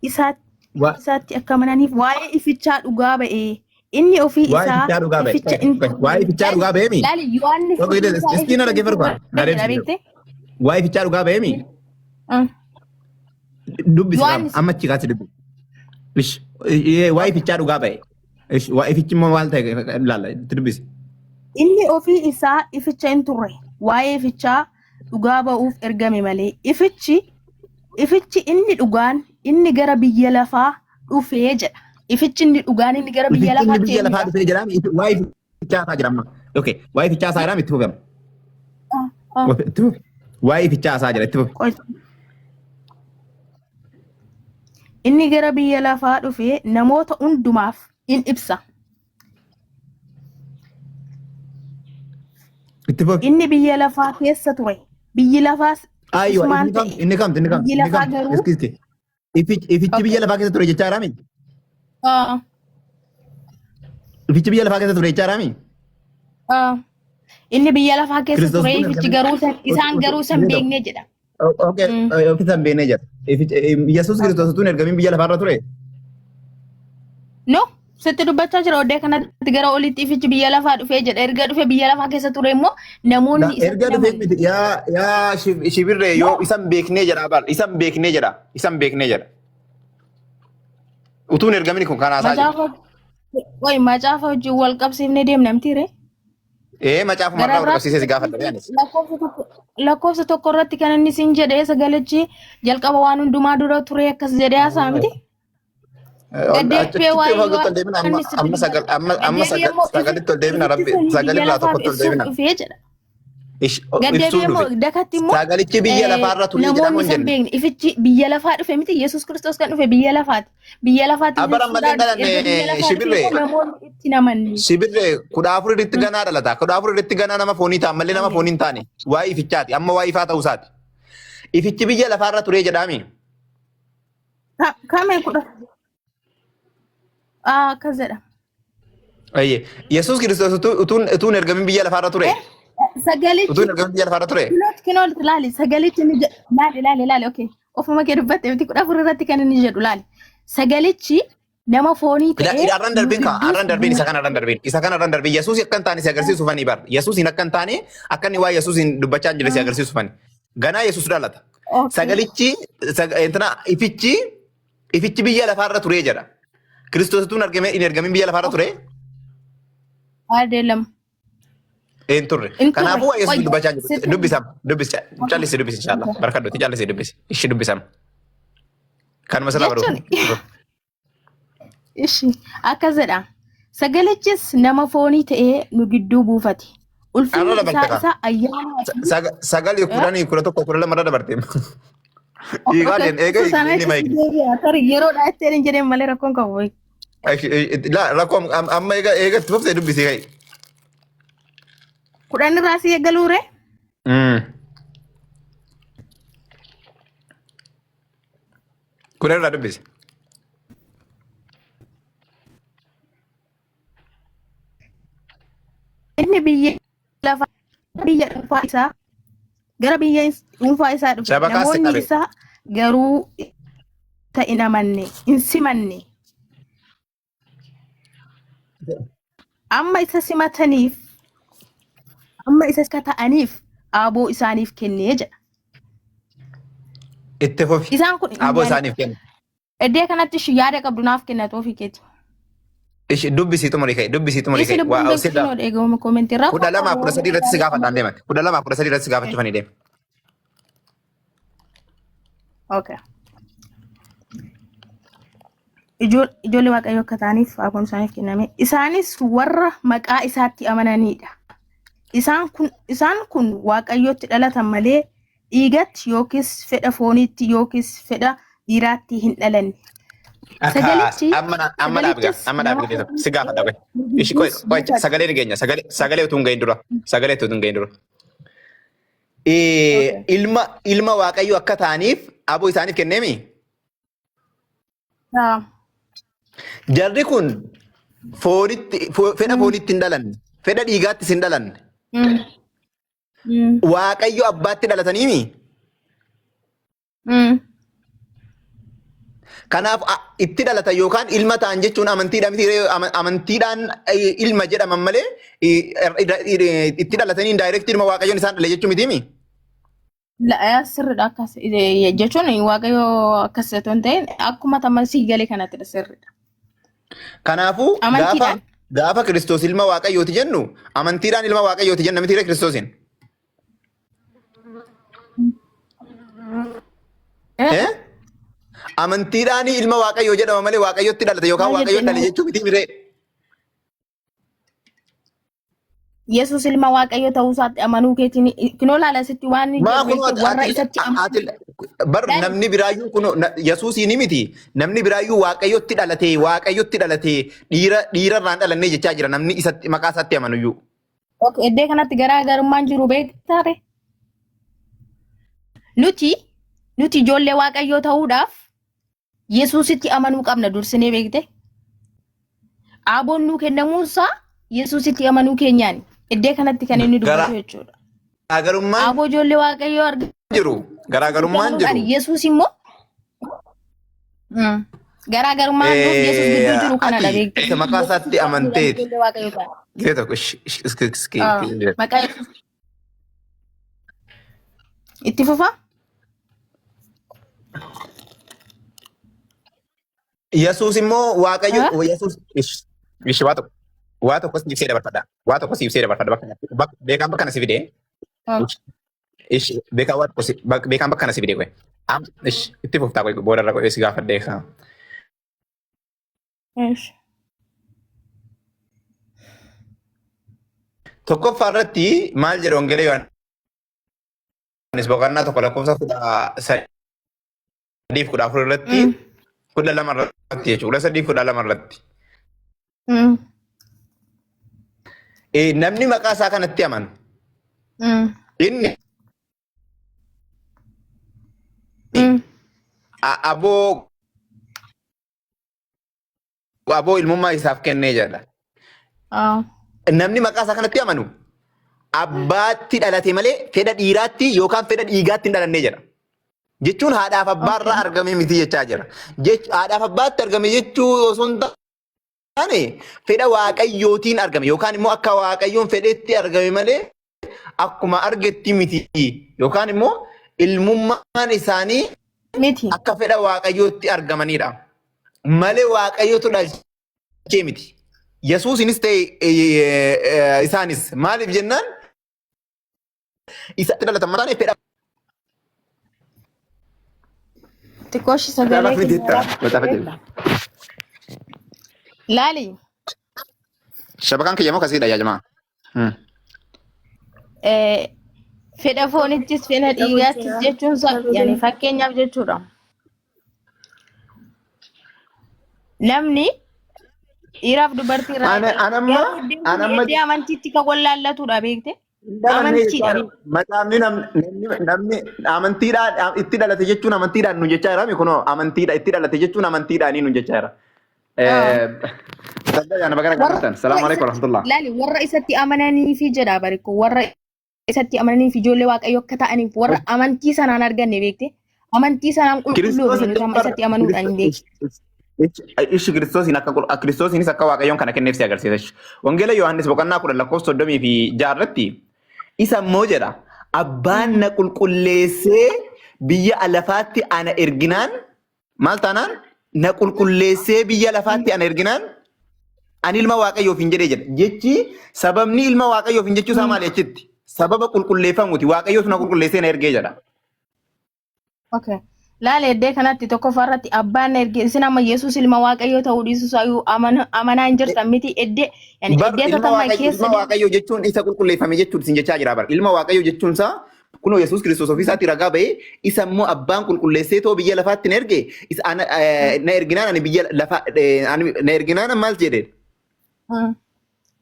isaatti akka amananiif waa'ee ifichaa dhugaa ba'e. Inni ofii Waa'ee isaa ifichaa dhugaa ba'e. ificha in Waa'ee ifichaa dhugaa ba'eemi. Laali, Yohaannis Tokko ofii isaa iskiin ificha dhaggeeffatu dhugaa kana. Na ba'e jedha, deebisi. beekte? Waa'ee ifichaa dhugaa ba'eemi. Dubbisi qaama. Yohaannis Amma achi kaasi dubbisi. Ish. Waa'ee ifichaa dhugaa ba'e. Ish. Waa'ee ifichi immoo maal ta'e ilaalla, itti dubbisi. Inni ofii isaa ificha hin turre, waa'ee ifichaa dhugaa ba'uuf ergame malee. Ifichi inni dhugaan inni gara biyya lafaa dhufee jedha. Ifichi inni dhugaan inni gara biyya Ifichi inni lafaatti biyya lafaa eenyudha? dhufee jedhaam, waa'ee ifichaa isaa jira amma. Okay. Waa'ee ifichaa isaa jedhaam, itti fufama. Itti fufi. Waa'ee ifichaa isaa jira, itti fufi. Inni gara biyya lafaa dhufee namoota hundumaaf in ibsa. Itti fufi. Inni biyya lafaa keessa ture. Biyyi lafaas Aywa, isumaan inni kam ta'e. inni kamtu inni kamtu Biyyi inni lafaa kamtu garuu iski iski. Ifichi biyya lafaa keessa ture jechaa jiraami? Ah, Ifichi biyya lafaa keessa ture jechaa jiraami? ah. Inni biyya lafaa keessa Kiristoos ture, kun ifichi ergamee garuu isaan garuu san beekne jedha. Okay, ofiisa hin beekne jedha. Yesuus Kiristoos utuu hin ergamin biyya lafaarra ture. No, sitti dubbachaa jira oddee kanatti gara olitti ifichi biyya lafaa dhufee jedha. Erga dhufe biyya lafaa keessa ture immoo namoonni isatti Erga dhufee naman. miti, yaa yaa shibirree yoo isan beeknee jedha baal, isan beeknee jedha, isan beeknee jedha. Utuu hin ergamin kun kan haasaa jiru. Macaafa, qoy, macaafa wajjin wal qabsiifnee deemnamti ree? Ee, macaafumarraa wal Gararraa qabsiisee si gaafadha anis. Lakkoofsa 1 irratti kan inni siin jedhee sagalichi jalqaba waan hundumaa dura ture akkas jedhee haasaa miti. Gaddeebi'ee waa'ee Achitti ol deebina amma Yohaannis sitti amma sagal dubbata. amma amma Gaddeebi'ee sagal immoo sagalitti ol deebina ifichi rabbi sun biyya sagalirraa lafaaf tokkotti ol ibsuuf deebina. dhufee jedha. Ibsuu Gaddeebi'ee immoo dhufe. dakatti immoo Sagalichi biyya lafaarra ture jedhamu namoonni hin san jenne. beekne ifichi biyya lafaa dhufe miti. Yesuus Kiristoos kan dhufe biyya lafaati. Biyya lafaatti Abara malee ibsuudhaan dhalanne erga biyya lafaa dhufe shibirree. immoo namoonni itti namanne. Sibirree, 14 irratti ganaa dhalata. 14 irratti ganaa nama foonii ta'an malee nama foonii hin taane. Waa'ee ifichaati. Amma waa'ee ifaa ta'uu isaati. Ifichi biyya lafaarra ture jedhaami. Kamee 10? Akkas jedha. Ayyee. Yesuus Kiristoos utuu hin ergamin biyya lafaarra ture. Sagalichi Utuu hin ergamin biyya lafaarra ture. Kinoot kinoot, laali, sagalichi inni jedhu, laali laali laali, okay, ofuma kee dubbatte miti? 14 irratti kan inni jedhu laali, sagalichi nama foonii ta'ee Irraan nu darbiin kaa, gidduus irraan darbiin isa buufate. kana irraan darbiin isa kana irraan darbiin Yesuus akka hin taane si agarsiisuufanii bar. Yesuus hin akka hin taane, akka inni waa Yesuus hin dubbachaa hin jirre si agarsiisuufani. Ganaa Yesuus dhalata. Sagalichi intina ifichi biyya lafaarra ture jedha. Kiristoos utuu hin ergamin biyya lafaarra ture. Adeelam. Hin turre. Hin turre. Kanaafuu waa Yesuus Qoy, dubbachaa jiru. sitti Dubbisam. Dubbisa. Callisi dubbisi inshallah. Barkadhuuti callisi dubbisi. Ishi dubbisam. Kanuma sirraa Jechuun baruuf. Ishi akkas jedha. Sagalichis nama foonii ta'ee nu gidduu buufate. Ulfinni Arra dabarte isaa kaa. isa ayyaanaa fi Sagalii 10, 11, 12 irra dabarte. Hiikaa deem eega Isa sana inni itti maayikii. deebi'a. Tarii yeroodhaa itti hin jedheen malee rakkoon qabu. Rakkoo amma eega itti fuftee dubbisii ka'i. 10 irraa si eegaluure? 10 irraa dubbisi. Inni biyya lafaa isaa Gara biyya dhuunfaa isaa dhufe. Shabakaa si Namoonni qabe. isaa garuu isa hin amanne, hin simanne. Amma isa simataniif, amma isa akka ta'aniif aaboo isaaniif kennee jedha. Itti fufi. Isaan kun hin Aboo yaadne. isaaniif kenna. Iddoo kanatti ishii yaada qabdu naaf kenna toofii keeti. Ishi dubbisii xumurii ka'e. Dubbisii xumurii Dhiisi ka'e. lubbuun Waa beektu sirraa. kunoo eegama koomentii irraa. 12 13 irratti si gaafadhaan deemate. 12 13 irratti si gaafachuufanii deema. Okay. Ijoollee Waaqayyoo akka ta'aniif aaboon isaaniif kenname. Isaanis warra maqaa isaatti amananidha. Isaan kun Waaqayyootti dhalatan malee dhiigatti yookiis fedha fooniitti yookiis fedha dhiiraatti hin dhalanne. Akkaas Sagalichi amma dhaabi sagalichis amma nama dhaabi tokko si gaafadha qoy. Ishi qoy gidduus qoy ni sagalee ni geenya sagalee utuu hin gahin dura sagalee utuu hin gahin dura. Okay. Ilma Waaqayyo akka ta'aniif aboo isaaniif kenneemi. Ah. Jarri kun foonitti fedha foonitti hin dhalanne fedha dhiigaattis hin dhalanne Waaqayyo abbaatti dhalataniimi. Kanaaf itti dhalatan yookaan ilma ta'an jechuun amantiidhaan miti ree, amantiidhaan ilma jedhaman malee itti dhalatanii indirect ilma Waaqayyoon isaan dhale jechuu mitiimi. Sirriidha akkas jechuun Waaqayyo akkas otoo hin ta'in akkuma tamasii galee kanattidha sirriidha. Kanaafuu gaafa Amantiidhaan. gaafa Kiristoos ilma Waaqayyooti jennu amantiidhaan ilma Waaqayyooti jenna miti ree Kiristoosiin. Eh? Eh? Amantiidhaan ilma Waaqayyoo jedhama malee Waaqayyotti dhalate yookaan Maal Waaqayyoon jettee dhale jechuu miti ree. Yesuus ilma Waaqayyoo ta'uu isaatti amanuu keetiin kinoo laala asitti waan inni Maa jedhu kunoo beekte warra ati isatti ati amanan. bar Laali namni biraayyuu kunoo Yesuusiin miti namni biraayyuu Waaqayyotti dhalate Waaqayyotti dhalate dhiira dhiirarraan dhalannee jechaa jira namni isatti maqaa isaatti amanuyyuu. Okay, iddoo kanatti garaagarummaan jiru beektaa ree? Nuti ijoollee Waaqayyoo ta'uudhaaf Yesuusitti amanuu qabna dursinee beekte. Aaboon nuu kennamuunsaa Yesuusitti amanuu keenyaani. Iddoo kanatti kan inni dubbatu jechuudha. Garaagarummaan Aaboo ijoollee Waaqayyoo argachuu jiru garaagarummaan jiru. Yesuus immoo garaagarummaan nuuf Yesuus gidduu jiru kanadha Ati beekte. isa maqaa isaatti amanteeti. Ijoollee Waaqayyoo ta'an. Gire tokko Ah, maqaa Yesuus. Itti fufa? Yesuus immoo Waaqayyo Ah? Yesuus ish waa tokko siif ibsee dabarfadha. Waa tokko siif ibsee dabarfadha bakka beekaan bakka na si fide. Ish beekaan waa tokko beekaan bakka na si fide qoy. Am ish itti fuftaa qoy boodarra qoy si gaafadhee. Ish. Tokkoffaa irratti maal jedhu Wangeela Yohaannis boqonnaa 1 lakkoofsa 13 fi 14 irratti 12 irratti jechuudha. 13 fi 12 irratti. Namni maqaa isaa kanatti amanu inni aboo ilmummaa isaaf kennee jedha. Namni maqaa isaa kanatti amanu abbaatti dhalate malee fedha dhiiraatti yookaan fedha dhiigaatti hin dhalannee jedha. Jechuun haadhaaf abbaarraa argame miti jechaa jira. Haadhaaf abbaatti argame jechuu osoo hin taane fedha waaqayyootiin argame yookaan immoo akka waaqayyoon fedhetti argame malee akkuma argetti miti yookaan immoo ilmummaan isaanii Miti. akka fedha waaqayyootti argamanidha. Malee waaqayyootu dhalchee miti. Yesuusinis ta'e isaanis maaliif jennaan isatti dhalatan malee fedha Xiqqoo ishee sagalee Macaafa keenya jettaa? Macaafa jedhu. Laali. Shabakaan kiyya moo kasiidha yaa jamaa? Fedha foonittis fedha dhiigaattis jechuun isaa yani fakkeenyaaf jechuudha. Namni dhiiraaf dubartii irraa Ana amma garuu iddoon kun ana amma iddoo amantiitti kan wallaallatudha beekte. Dhalanne Amantiidha. jechuudha. Macaafni namni amantiidhaan itti dhalate jechuun amantiidhaan nu jechaa jira kunoo amantiidha itti dhalate jechuun amantiidhaan nu jechaa jira. Sadda yaana bagana Warra gaafatan. Salaamu alaikum isatti warahmatullah. laali warra isatti amananii fi jedha barikko warra Isatti amananiif ijoollee Waaqayyoo akka ta'aniif warra amantii sanaan arganne beekte. Amantii sanaan Kiristoos qulqulluufne nuti amma isatti amanuudhaan hin beekne. Ishi Kiristoosiin akka Kiristoosiinis akka Waaqayyoon kana kenneef si agarsiisa. Ishi. Wangeela Yohaannis boqonnaa 10 lakkoofsa 36 irratti isa immoo jedha abbaan na qulqulleessee biyya lafaatti ana erginaan maal taanaan na qulqulleessee biyya lafaatti ana erginaan ani ilma Waaqayyoof hin jedhee jedha. Jechi sababni ilma Waaqayyoof hin jechuu isaa maali achitti? Sababa qulqulleeffamuuti. Waaqayyootu na qulqulleessee na ergee jedha. Okay. Laala iddee kanatti tokkoffaa irratti abbaan na erge isin amma Yesuus ilma Waaqayyoo ta'uu dhiisuu isaayyuu amanaa hin jirtan miti iddee yani Bar iddee ilma tatama Waaqayyo keessa ilma Waaqayyoo jechuun isa qulqulleeffame jechuun isin jechaa jira bar. Ilma Waaqayyoo jechuun isaa kunoo Yesuus Kiristoos ofii isaatti ragaa ba'ee isa immoo abbaan qulqulleessee too biyya lafaatti na erge isa ana, na erginaan ani biyya lafaa ani na erginaan maal jedhe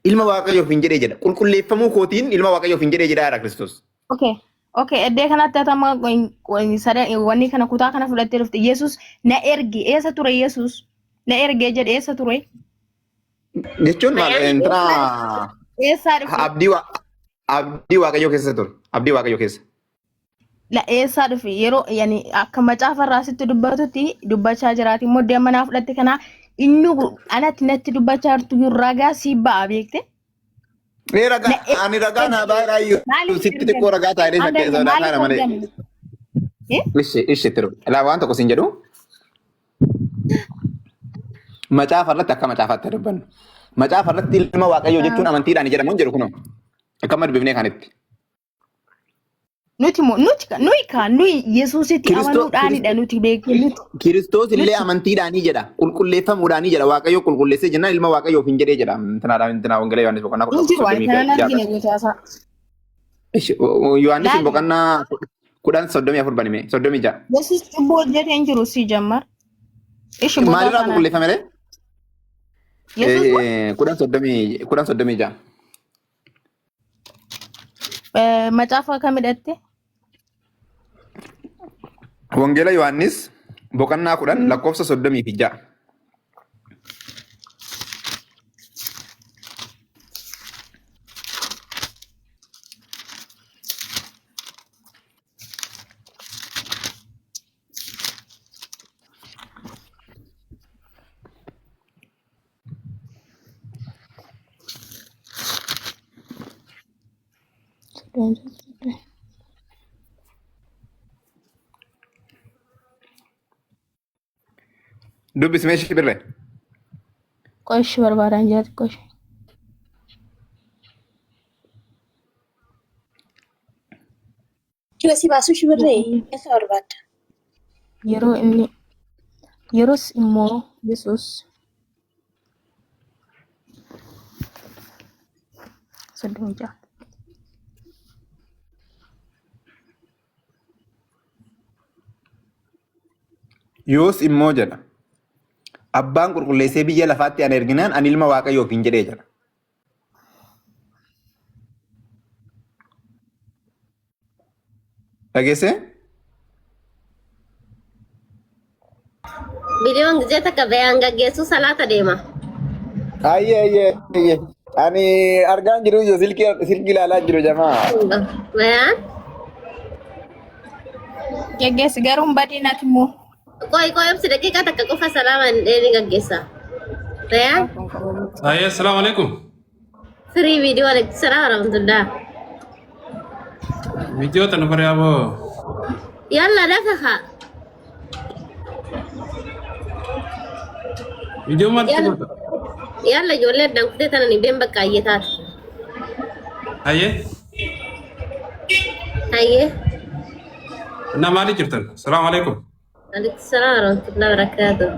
ilma Waaqayyoof hin jedhee jedha. Qulqulleeffamuu kootiin ilma Waaqayyoof hin jedhee jedhaa jira Kiristoos. Okay. Okay, iddee kanatti atama wanni kana kutaa kana fudhattee dhufte Yesuus na erge eessa ture Yesuus na erge jedhe eessa ture? Jechuun maal Bayaan intina Eessaa dhufe? abdii Waaqayyoo keessa ture. Abdii Waaqayyoo keessa. La eessaa dhufe yeroo yani akka macaafa irraa sitti dubbatutti dubbachaa jiraati immoo deema naa fudhatte kanaa inni anatti natti dubbachaa jirtu ragaa sii ba'a beekte. Mee ragaa Na ani ragaa naa baay'ee maaliif sitti xiqqoo ergame? ragaa taa'ee shakkee Adda sodaa maaliif kana malee. ergame? Eh? Ishi ishi tiru. Ilaa waan tokko siin jedhu macaafa irratti akka macaafaatti dubbannu. Macaafa irratti ilma Waaqayyoo jechuun amantiidhaan jedhamu hin jedhu kunoo. Akkama dubbifnee kanitti. Nuti moo nuti nuyi kaa nuyi Yesuusitti amanuudhaanidha nuti beekne nuti Kiristoos illee nuti amantiidhaanii jedha. Qulqulleeffamuudhaanii jedha. Waaqayyo qulqulleessee jennaan ilma Waaqayyoof hin jedhee jedha. Intinaadhaan intinaa wangeela Yohaannis boqonnaa hin 10 jiru ani soddomii kanan ja'a argine gotaasaa. Ishi, Yohaannis Laali boqonnaa 10 34 banime 36. Yesuus cubbuu hojjetee hin jiru si jammar. Ishi Maalirraa botaasaa naan. qulqulleeffame ree? Yesuus moo 10 30 10 36. Macaafa kam hidhatte? Wangeela Yohaannis boqonnaa 10 lakkoofsa 36. Dubbismee ishee birre. Qoshi barbaadaan jira xiqqooshi. Kiba si baasuu shibirree eessa barbaadda? Yeroo inni yeroos immoo Yesuus 36. Yoos immoo jedha. Abbaan qulqulleessee biyya lafaatti ana erginaan ani ilma Waaqayyoof hin jedhee jedha. Dhageessee? Biliyoon gizee takka bayaan gaggeessuu salaata deema. Ayyee ayyee ayyee. Ani argaan jiru iyyuu silkii silkii ilaalaa jiru jamaa. Bayaan Geggeessi garuu hin badiin ati immoo. qoy qoy obsi daqiiqaa takka qofa salaama hin dheeni gaggeessa. Bayaan Ayyee, assalaamu alaikum. firii viidiyoo alaikum salaam warahmatullah. Viidiyoo tana bare aboo. Yalla dafa haa. Viidiyoo maaltu Yalla godha? yalla ijoollee addaan kutee tana ni deem bakka ayyee taate. Ayyee. Ayyee. Innaa maali jirtan? Assalaamu alaikum. Alaikum salaam warahmatullahi wabarakatuh.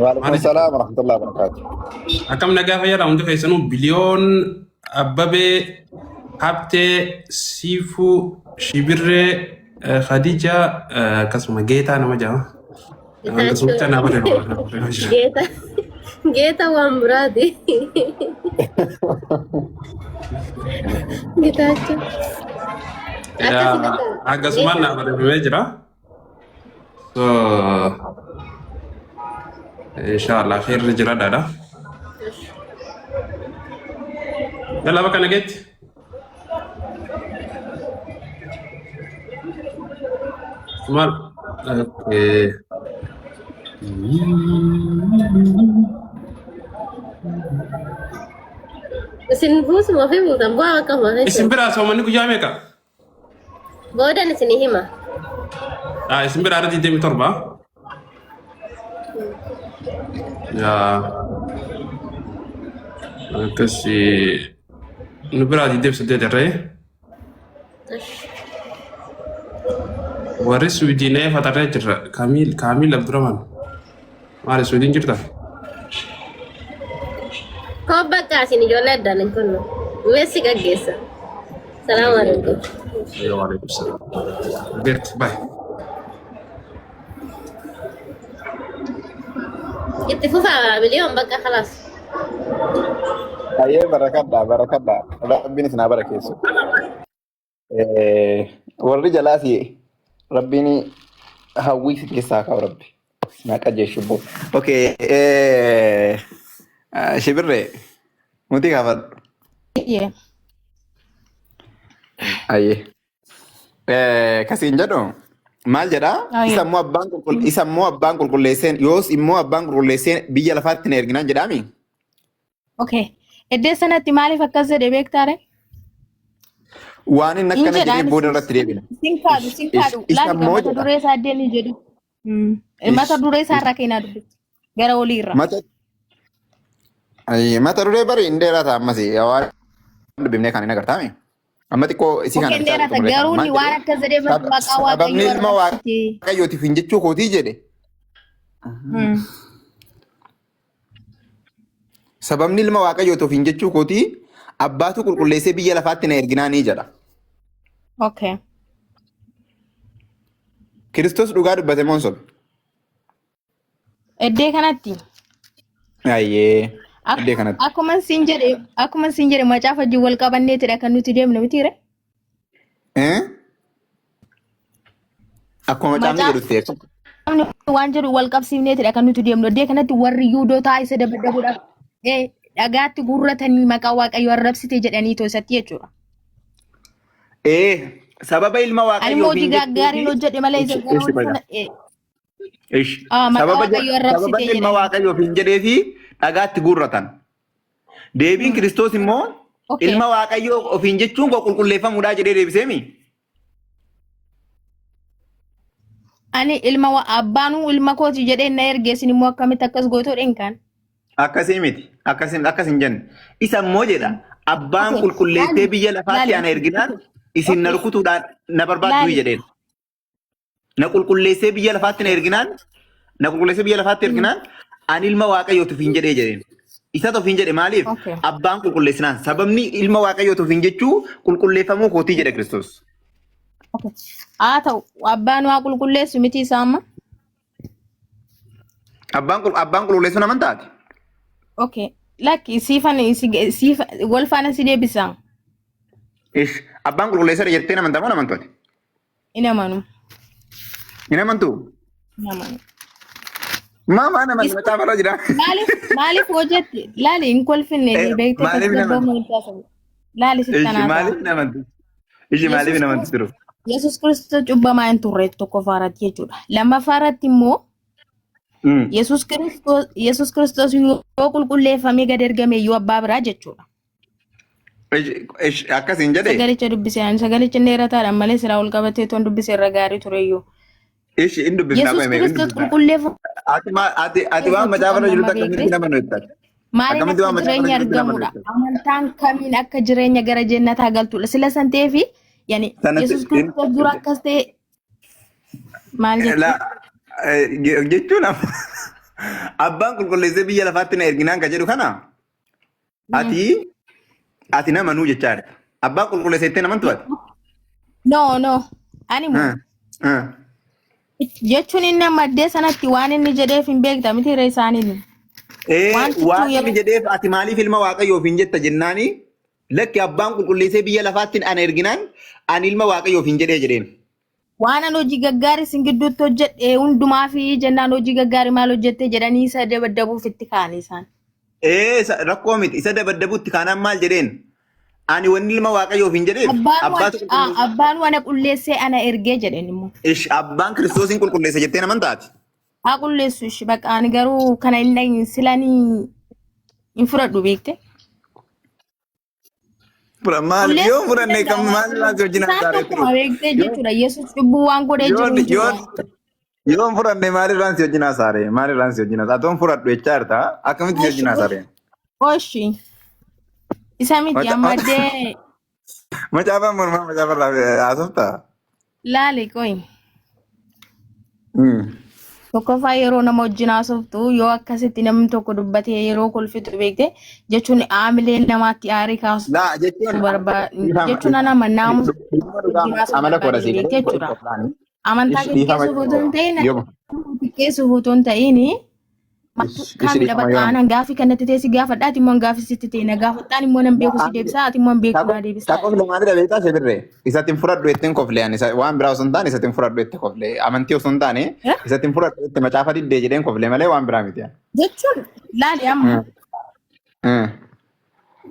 Waalaikum Maali jirtan? salaam warahmatullahi wabarakatuh. Akkam nagaa fayyaadha hundi keessanuu biliyoon Abbabee Habtee Siifuu Shibirree Khadija akkasuma Geetaa nama jedhama. Akkasuma Getaachoo. nama jedhama. Geeta. Geeta waan biraati. Getaachoo. Akkasi bakka. Akkasumaan Geeta. naa barreeffamee jira. So inshallah khairri jira dada. Yalla bakka nageetti. Maal? Okay. Isin buusuma ofii buutan bu'aa bakka huma Isin jechuudha. biraa soomanni guyyaa meeqa? Boodan isinii hima. Ah, isin biraa irra 27. Yaa. Akkasii nu biraa 28 irree. Warri Suudiinee faxarree jirra. Kaamiil Kaamiil Abdurrahman. Maali Suudiin jirta? Koo bakka isin ijoollee addaan hin kunnu. Meessi gaggeessa. Salaamu alaikum. Waalaikum salaam. Beert bye. Itti fufaa miliyoon bakka khalaas. Baay'ee barakadha barakadha. Rabbiin isin haa barakeessu. Warri jalaas rabbiin hawwii si keessaa haa kaa'u rabbi. Isin haa qajeelchu boo. Okay. Shibirree nuti gaafadhu. Iyyee. Ayyee. Kasiin jedhu maal jedhaa? Ayyee. Isa immoo abbaan qulqulleesseen yoos immoo abbaan qulqulleesseen biyya lafaatti na erginaan jedhaami? Okay. Iddoo sanatti maaliif akkas jedhe beektaare? Waan inni Hin akkana jedhaan jedhee booda irratti deebina. Sin kaadhu, sin kaadhu. Isa Laali immoo mata jedha. duree isaa addeen hin jedhu. Mata duree isaa irraa keenyaa dubbifti. Gara olii irra. Mata Ayyee, mata duree bari hin dheerata ammas waan dubbifnee kan hin agartaami. Amma xiqqoo isii Okay, kana hin bichaa dheerata. xumuree Garuu kana. inni Maal waan jedhee? akkas jedhee maqaa Sababni Waaqayyoo ilma arrabsite. Waaqayyootiif hin jechuu kootii jedhe. Sababni ilma Waaqayyootiif hin jechuu kootii abbaatu qulqulleessee biyya lafaatti na erginaanii jedha. Okay. Kiristoos dhugaa dubbate moo hin sobe? Iddee kanatti. Ayyee. Iddee kanatti. Akkuma siin jedhe macaafa wajjin wal qabanneetidha kan nuti deemnu mitiire. Eh? Akkuma macaafni Macaafni jedhutti. waan jedhu wal qabsiifneetidha kan nuti deemnu. Iddee kanatti warri Yihuudootaa isa dabadabuudhaaf dhagaatti guurratanii maqaa Waaqayyoo arrabsite jedhanii isatti jechuudha. Sababa ilma Ani immoo Waaqayyoof hojii hin gaggaarii jechuufi. hojjedhe malee isa Ishi gara ishi ol baga. sana Ishi. maqaa Sababa Waaqayyoo arrabsite sababa ilma jedhanii. Waaqayyoof hin jedheefi dhagaatti guurratan. Deebiin Kiristoos immoo ilma Waaqayyoo ofiin jechuun koo qulqulleeffamuudhaa jedhee deebiseemi. Ani ilma abbaanuu ilma kooti jedhee na erge isin immoo akkamitti akkas gootu dhenkaan. Akkasii miti. Akkasin akkas hin jenne. Isa immoo jedha abbaan qulqulleessee Laali. biyya lafaatti Laali. ana erginaan isin na rukutuudhaan na barbaadduu Laali. jedheen. Na qulqulleessee biyya lafaatti na erginaan na qulqulleessee biyya lafaatti erginaan ani ilma Waaqayyootiif hin jedhee jedheen. Isatu ofiin jedhe maaliif? Okay. Abbaan qulqulleessinaan sababni ilma Waaqayyootiif hin jechuu qulqulleeffamuu kootii jedhe Kiristoos. Okay. Haa ta'u abbaan waa qulqulleessu miti isaa amma. Abbaan qulqulleessuun amantaati. Okay. Lakki siifan siifa wal faana si deebisa. Ish abbaan qulqulleessadha jettee amantaa moo amantu ati? Hin amanu. Hin amantuu? Hin amanu. Maa maan amantu macaafa irra jira. Maaliif hojjette? Laali hin kolfinne beektee Maaliif hin amantu? tasgabboofne hin taasisu. Laali sitti Ishi anaa maaliif ta'a. hin amantu? Ishi maaliif hin amantu jiru? Yesuus Kiristoos cubbamaa hin turre tokkoffaa irratti jechuudha. Lammaffaa irratti immoo Yesuus Kiristoos yoo qulqulleeffamee gad ergame iyyuu abbaa biraa jechuudha. Ishi akkas hin jedhe. Sagalicha dubbisee ani sagalicha inni dheerataadhaan malee silaa ol qabatee toon dubbisee irra gaarii ture iyyuu. Ishi hin dubbifnaa Yesuus qo'ame hin Kiristoos dubbifnaa. qulqulleeffamee Ati waan macaafa irra jirutti akkamitti hin amanu jettan? Maaliin Akkamitti akka waan macaafa irra jireenya jirutti hin amanu argamudha? jettan? Amantaan kamiin akka jireenya gara jennataa galtudha? Sila san ta'eefi yani Sanatti Yesuus Kiristoos dura akkas ta'e maal jechuudha? La jechuun abbaan qulqulleessee biyya lafaatti na erginaan ka jedhu kana ati nama nuu jechaa jirta. Abbaan qulqulleessee ittiin amantu ati? No. Ani moo jechuun inni amma addee sanatti waan inni jedheef hin beekta miti irra isaaniin. Wantichi Waan inni jedheef ati maaliif ilma Waaqayyoof hin jetta jennaani lakki abbaan qulqulleessee biyya lafaatti ana erginaan ani ilma Waaqayyoof hin jedhee jedheen. Waan ani hojii gaggaarii isin gidduutti hojjedhe hundumaa fi jennaan hojii gaggaarii maal hojjette jedhanii isa dabaddabuuf itti ka'anii isaan. Rakkoo miti isa dabaddabutti kaanaan maal jedheen? Ani wanni ilma Waaqayyoof hin jedheef Abbaan waan abbaatu qulqulleessa. abbaan waan qulleessee ana ergee jedheen immoo. Ish abbaan Kiristoosiin qulqulleessa jettee naman taati. Haa qulleessu ishi bakka ani garuu kana hin dhagin silanii hin fudhadhu beekte. Fura maal Qulleessuu yoo hin fudhanne kan danda'amu. maal laati wajjin Isaan haasa'aa tokkuma jiru. beektee jechuudha. Yesuus cubbuu waan godhee jiru Yoon hin jiru. yoon yoon fudhanne maalirraan si wajjin haasa'are maalirraan si wajjin haasa'are atoon fudhadhu jechaa jirta akkamitti si Oshi wajjin haasa'are. oshi isa miti amma addee Macaafa mormaa macaafa irraa haasoftaa? laali qoyi. Tokkoffaa yeroo nama wajjin haasoftu yoo akkasitti namni tokko dubbatee yeroo kolfitu beekte jechuun aamilee namaatti aarii kaasu Laa jechuun barbaada dhiifama jechuun nama naamusa dhuguma dhugaa wajjin haasofuu amala koodha barbaade sii beekte galee jechuudha. kolfaan. Amantaa Ish dhiifama geggeessuuf otoo hin ta'in yooma. xiqqeessuuf otoo hin ta'in Ish ish kamidha dhiifama bakka yooma. aanan gaafii kanatti ta'e si gaafadha ati immoo gaafii sitti ta'e na gaafataan immoo nan beeku si deebisa ati immoo hin beeku naa deebisa. Takoof lamaanidha beektaa ishee birree. Isatti hin fudhadhu jetteen koflee ani waan biraa osoo hin taane isatti hin fudhadhu jette koflee amantii osoo hin taane isatti hin fudhadhu jette macaafa diddee jedheen koflee malee waan biraa miti. Jechuun laali amma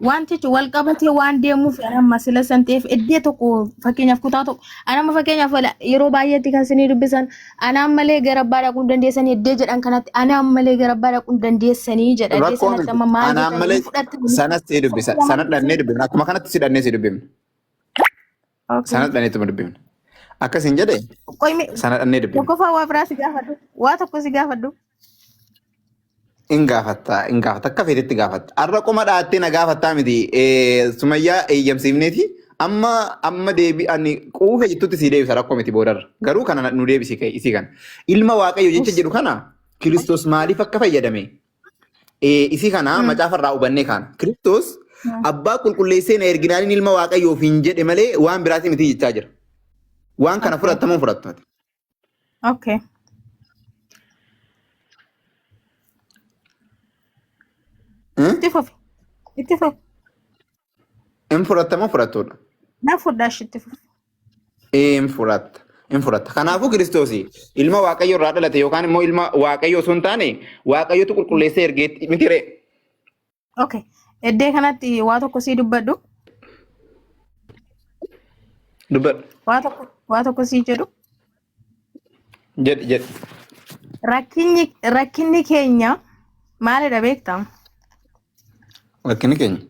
wantichi wal qabatee waan deemuuf ani amma sila san ta'eef iddoo tokko fakkeenyaaf kutaa tokko ani amma fakkeenyaaf yeroo baay'eetti kan isinii dubbisan anaan malee gara abbaa dhaquu hin dandeessanii iddoo jedhan kanatti anaan malee gara abbaa dhaquu hin dandeessanii jedha iddoo Rakkoo sanatti miti. amma maal Anaan jettan malee hin fudhattanii sanas si dubbisa. Sana dhannee dubbifna. Akkuma kanatti si dhannee si dubbifna. Okay. Sana dhanneetuma dubbifna. Akkas hin jedhe Qoymi sana dhannee dubbifna. tokkoffaa waa biraa si gaafadhu waa tokko si gaafadhu. In gaafatta, in gaafatta, akka feetetti gaafatta. Har'a qoma dhaattee na gaafattaa miti. Sumayyaa eeyyamsiifneeti. Amma amma deebi ani quufe jettutti sii deebisa rakkoo miti boodarra. Garuu kana nu deebisi ka'e isii kana. Ilma Waaqayyo jecha jedhu kana Kiristoos maaliif akka fayyadame? Isii kana macaafa irraa hubannee kaana. Kiristoos abbaa qulqulleessee na erginaaniin ilma Waaqayyoof hin jedhe malee waan biraatii miti jechaa jira. Waan kana Okay. fudhattamuun fudhattu ati. Okay. Itti fufi. Itti fufi. Hin fudhattamoo fudhattuudha. Na fudhaa ishee itti fufi. Hin fudhatta. Hin fudhatta. Kanaafuu Kiristoos ilma Waaqayyo irraa dhalate yookaan immoo ilma Waaqayyo osoo hin taane Waaqayyotu qulqulleessee ergeetti miti ree. Okay. Iddee kanatti waa tokko sii dubbadhu. Dubbadhu. Waa tokko sii jedhu. Jedhi jedhi. Rakkinni keenya maalidha beektaa? Rakkinni keenya.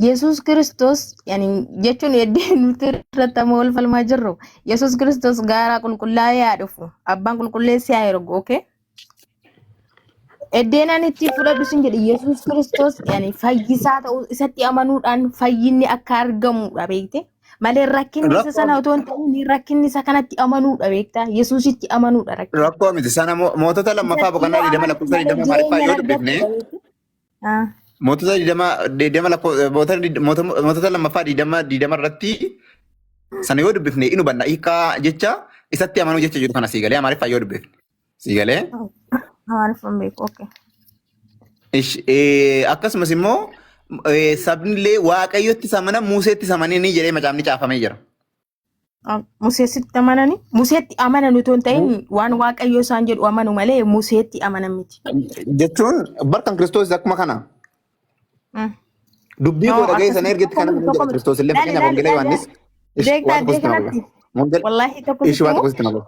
Yesuus Kiristoos yani jechuun iddee nuti irratti amma wal falmaa jirru Yesuus Kiristoos gaaraa qulqullaa'ee haa dhufu abbaan qulqulleessee haa ergu okay? Iddeen ani itti fudhadhu sin jedhe Yesuus Kiristoos yani fayyisaa ta'uu isatti amanuudhaan fayyinni akka argamudha beekte malee rakkinni isa Rakkoo sana otoo hin ta'in rakkinni isa kanatti amanuudha beektaa Yesuusitti amanuudha rakkinni. Rakkoo miti. Sana mootota lammaffaa Isatti boqonnaa yoo 20 amante lakkoofsa malee 20 maaliffaa jireenya yoo dubbifne argattudha beekte. Ah. mootota 20 20 lakkoofsa mootota lammaffaa 20 20 irratti sana yoo dubbifne in hubanna hiikaa jecha isatti amanuu jecha jiru kana sii galee amaariffaa yoo dubbifne sii galee. Amaariffaan beeku okay. Ish, akkasumas immoo sabni illee waaqayyotti amanan Museetti amananii jedhee macaafni caafamee jira. Museetti amananii Museetti amanan otoo hin ta'in waan Waaqayyo isaan jedhu amanu malee Museetti amanan miti. Jechuun barkan Kiristoos akkuma kana. Dubbii No, koo dhaga'ee sana akkasuma ergetti tokko kana miti jedha tokko miti. Kiristoos illee Laali fakkeenyaaf laali Wangeela laali Yohaannis laali. ish Beektaa waa tokko iddoo sitti kanatti. nagoga. Wallaahi tokko Ish sitti waa himu. tokko sitti nagoga.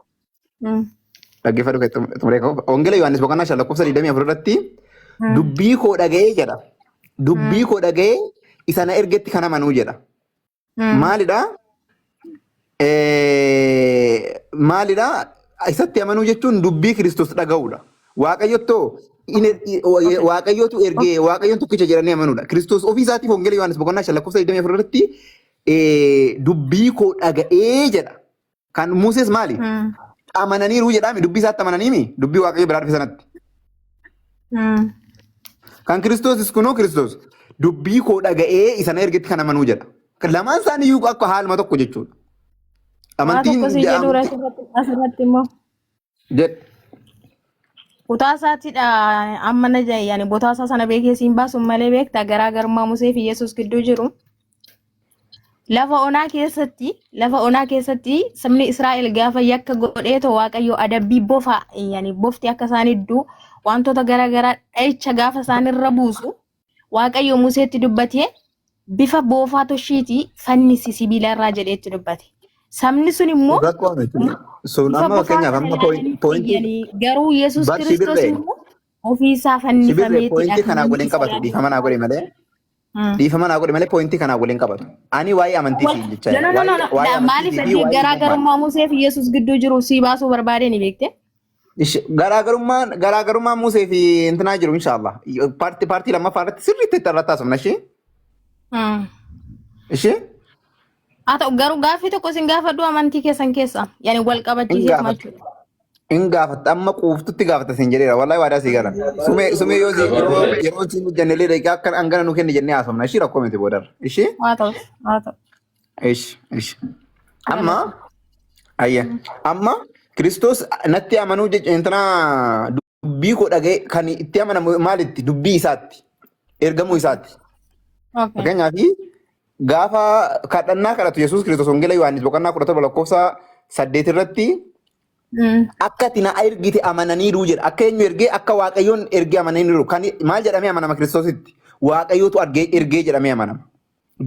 Dhaggeeffadhu kee xumuree ka'u. Wangeela Yohaannis boqonnaa 5 lakkoofsa 24 irratti dubbii koo dhaga'ee jedha. Dubbii koo dhaga'ee isa na ergetti kan amanuu jedha. Maalidha? Maalidha? Isatti amanuu jechuun dubbii Kiristoos dhaga'uudha. Waaqayyottoo Waaqayyotu ergee Waaqayyoon tokkicha jedhanii amanuudha. Kiristoos ofii isaatiif Wangeela Yohaannis boqonnaa 5 lakkoofsa 24 irratti dubbii koo dhaga'ee jedha. Kan Musees maali? Amananiiru jedhaami dubbii isaatti amananiimi dubbii Waaqayyo biraa dhufe sanatti. Kan Kiristoosis kunoo Kiristoos dubbii koo dhaga'ee isa na ergetti kan amanuu jedha. Kan lamaan isaanii iyyuu akka haaluma tokko jechuudha. Waa Amantiin tokko si jedhu asirratti immoo. Jedh. Kutaa isaatiidha amma na jedhe yani botaa isaa sana beekee siin baasuun malee beektaa garaagarummaa Musee fi Yesuus gidduu jiru. Lafa onaa keessatti sabni Israa'el gaafa yakka godheetoo Waaqayyo adabbii bofa yani bofti akka isaan idduu wantoota garaagaraa dha'icha gaafa isaan irra buusu Waaqayyo Museetti dubbatee Bifa boofaa toshiitii fannisi sibiila irraa jedheetti dubbate. Sabni sun immoo Rakkoo miti. Sun bifa amma bofaa fakkeenyaaf sana amma ilaalanii poointii fayyanii garuu Yesuus bar Kiristoos sibirree immoo ofii isaa sibirree fannifameetidha poointii kan kanaa inni waliin isa qabatu yaadu. dhiifama naa godhe malee dhiifama naa godhe malee poointii kanaa waliin qabatu. Ani waa'ee amantii siin jechaa No, jira. no, no, no, no. Waa'ee Maaliif amantiitii fi adii waa'ee ilmummaati. garaagarummaa Musee fi Yesuus gidduu jiru sii baasuu barbaade ni beekte? Garaagarummaan Musee fi intinaa jiru inshaallah. Paartii lammaffaa irratti sirriitti itti irratti haasofna ishee. Ishee Haa ta'u garuu gaaffii tokko isin gaafadhu amantii keessan keessa. Yani wal hin qabachiiseetuma gaafata. jechuudha. Hin gaafatta amma quuftutti gaafata siin jedheera. Wallahi waadaa sii gala. Sumee yoo yeroo siin jennellee daqiiqaa akka hangana nu kenni jennee haasofna. Ishii rakkoo miti boodarra. Ishee Haa ta'u haa ta'u. ish ish. Amma ayya amma Kiristoos natti amanuu jechuun intanaa dubbii koo dhaga'e kan itti amanamu maalitti dubbii isaatti ergamuu isaatti. Okay. Fakkeenyaaf gaafa kadhannaa kadhatu Yesuus Kiristoos Wangeela Yohaannis boqonnaa 17 lakkoofsa 8 irratti akka ati na ergite amananiiru jedha. Akka eenyu ergee akka Waaqayyoon ergee amananiiru. Kan maal jedhamee amanama Kiristoositti? Waaqayyootu argee ergee jedhamee amanama.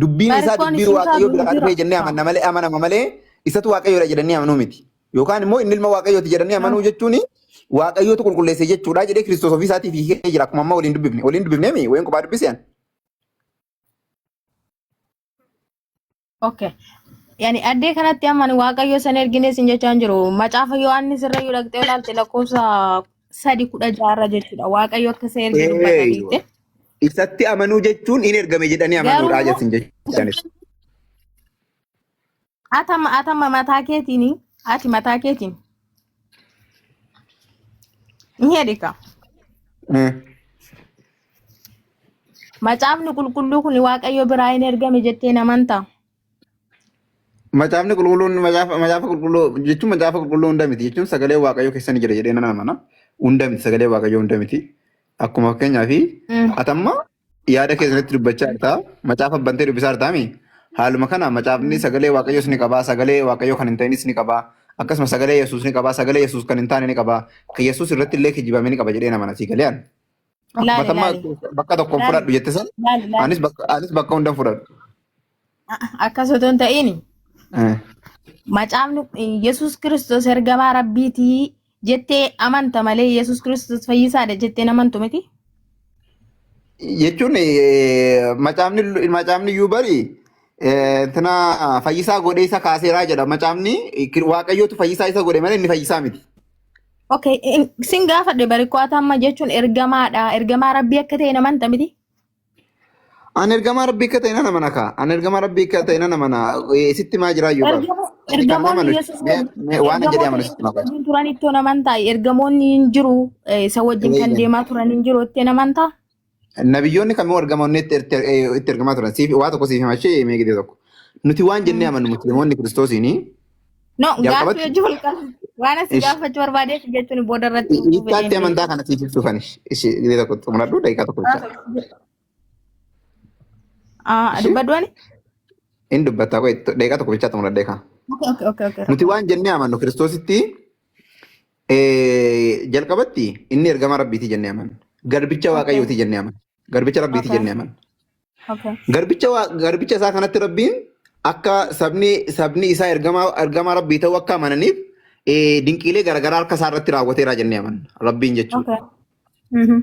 Dubbiin isaa Barreeffamni dubbii sun Waaqayyoo biraa jira. dhufee jennee amanna malee amanama malee isatu Waaqayyoodha jedhanii amanuu miti. Yookaan immoo inni ilma Waaqayyooti jedhanii amanuu jechuun Waaqayyootu qulqulleesse jechuudha jedhee Kiristoos ofii isaatiif hiikee jira. Akkuma amma waliin dubbifne. Waliin dubbifneemi wayin kophaa dubbise ani. Okay. Yani addee kanatti amma ani Waaqayyo san ergine sin jechaa hin jiru. Macaafa Yohaannis irra yoo dhaqxee ilaalte lakkoofsa 3:16 irra jechuudha. Waaqayyo akka isa erge dubbata Eeywa. beekte. Isatti amanuu jechuun in ergame jedhanii Garuu amanuudha immoo jechuun jechanis. atama mataa keetiin ati mataa keetiin ni hedhika. Macaafni qulqulluu kun Waaqayyo biraa hin ergame jettee hin amantaa? Macaafni qulqulluun macaafa qulqulluu jechuun macaafa qulqulluu hunda miti jechuun sagalee Waaqayyoo keessa ni jira jedhee nan amana. Hunda miti sagalee Waaqayyoo hunda miti. Akkuma fakkeenyaaf atamma yaada keessanitti dubbachaa jirta. Macaafa bantee dubbisaa jirtaami. Haaluma kana macaafni sagalee Waaqayyoos ni qabaa, sagalee Waaqayyoo kan hin ta'inis ni qabaa. Akkasuma sagalee Yesuus ni qabaa, sagalee Yesuus kan hin taane ni qabaa. Kan Yesuus irratti illee kijibame ni qaba jedhee nama sii galee ani. Akkuma Laali atamma laali bakka tokkoon laali fudhadhu jette san laali laali. anis bakka hundan fudhadhu. Akkas otoo hin ta'in macaafni Yesuus Kiristoos ergamaa Rabbiitii jettee amanta malee Yesuus Kiristoos fayyisaadha jettee hin amantu miti. Jechuun macaafni iyyuu bari tana fayyisaa godhee isa kaaseeraa jedha. Macaafni Waaqayyootu fayyisaa isa godhe malee inni fayyisaa miti. Okay, sin gaafadhe bari qo'ata amma jechuun ergamaadha. Ergamaa Rabbii akka ta'e hin amanta miti. Ani ergamaa Rabbii akka ta'e nan amana kaa. Ani ergamaa Rabbii akka ta'e nan amana. Sitti maa jiraa iyyuu bara. Ani kan Ergamoonni amanu Yesuus mee waan hin jedhee ergamoota amanu sitti Yesuus maa qofa. wajjin turan itti hin amantaa? Ergamoonni hin jiru isa wajjin kan deemaa turan hin jiru itti hin amantaa? Nabiyyoonni kamuu ergamoonni itti ergamaa turan. Siif waa tokko siif himachee mee gidee tokko. Nuti waan jennee amannu musliimoonni Kiristoosiini No, gaaffii jalqabatti hojii wal qabu. Waan asii ish gaafachuu barbaadeef jechuun booda irratti fufuu hiikkaatti fedheen beeku. amantaa kana siif ibsuufan ishi gidee tokko xumuradhu daqiiqaa tokko bichaa. Ah, Ishi dubbadhu ani? hin dubbattaa qoy daqiiqaa tokko bichaa xumuradhee kaa. Okay. Nuti waan jennee amannu Kiristoositti jalqabatti inni ergamaa Rabbiiti jennee amanna. Garbicha Waaqayyooti jennee amanna. Garbicha Rabbiiti jennee amanna. Okay. Garbicha isaa kanatti Rabbiin akka sabni isaa ergamaa Rabbii ta'uu akka amananiif dinqiilee garaagaraa harka isaa irratti raawwateera jennee amanna. Rabbiin jechuudha. Okay. Mhm.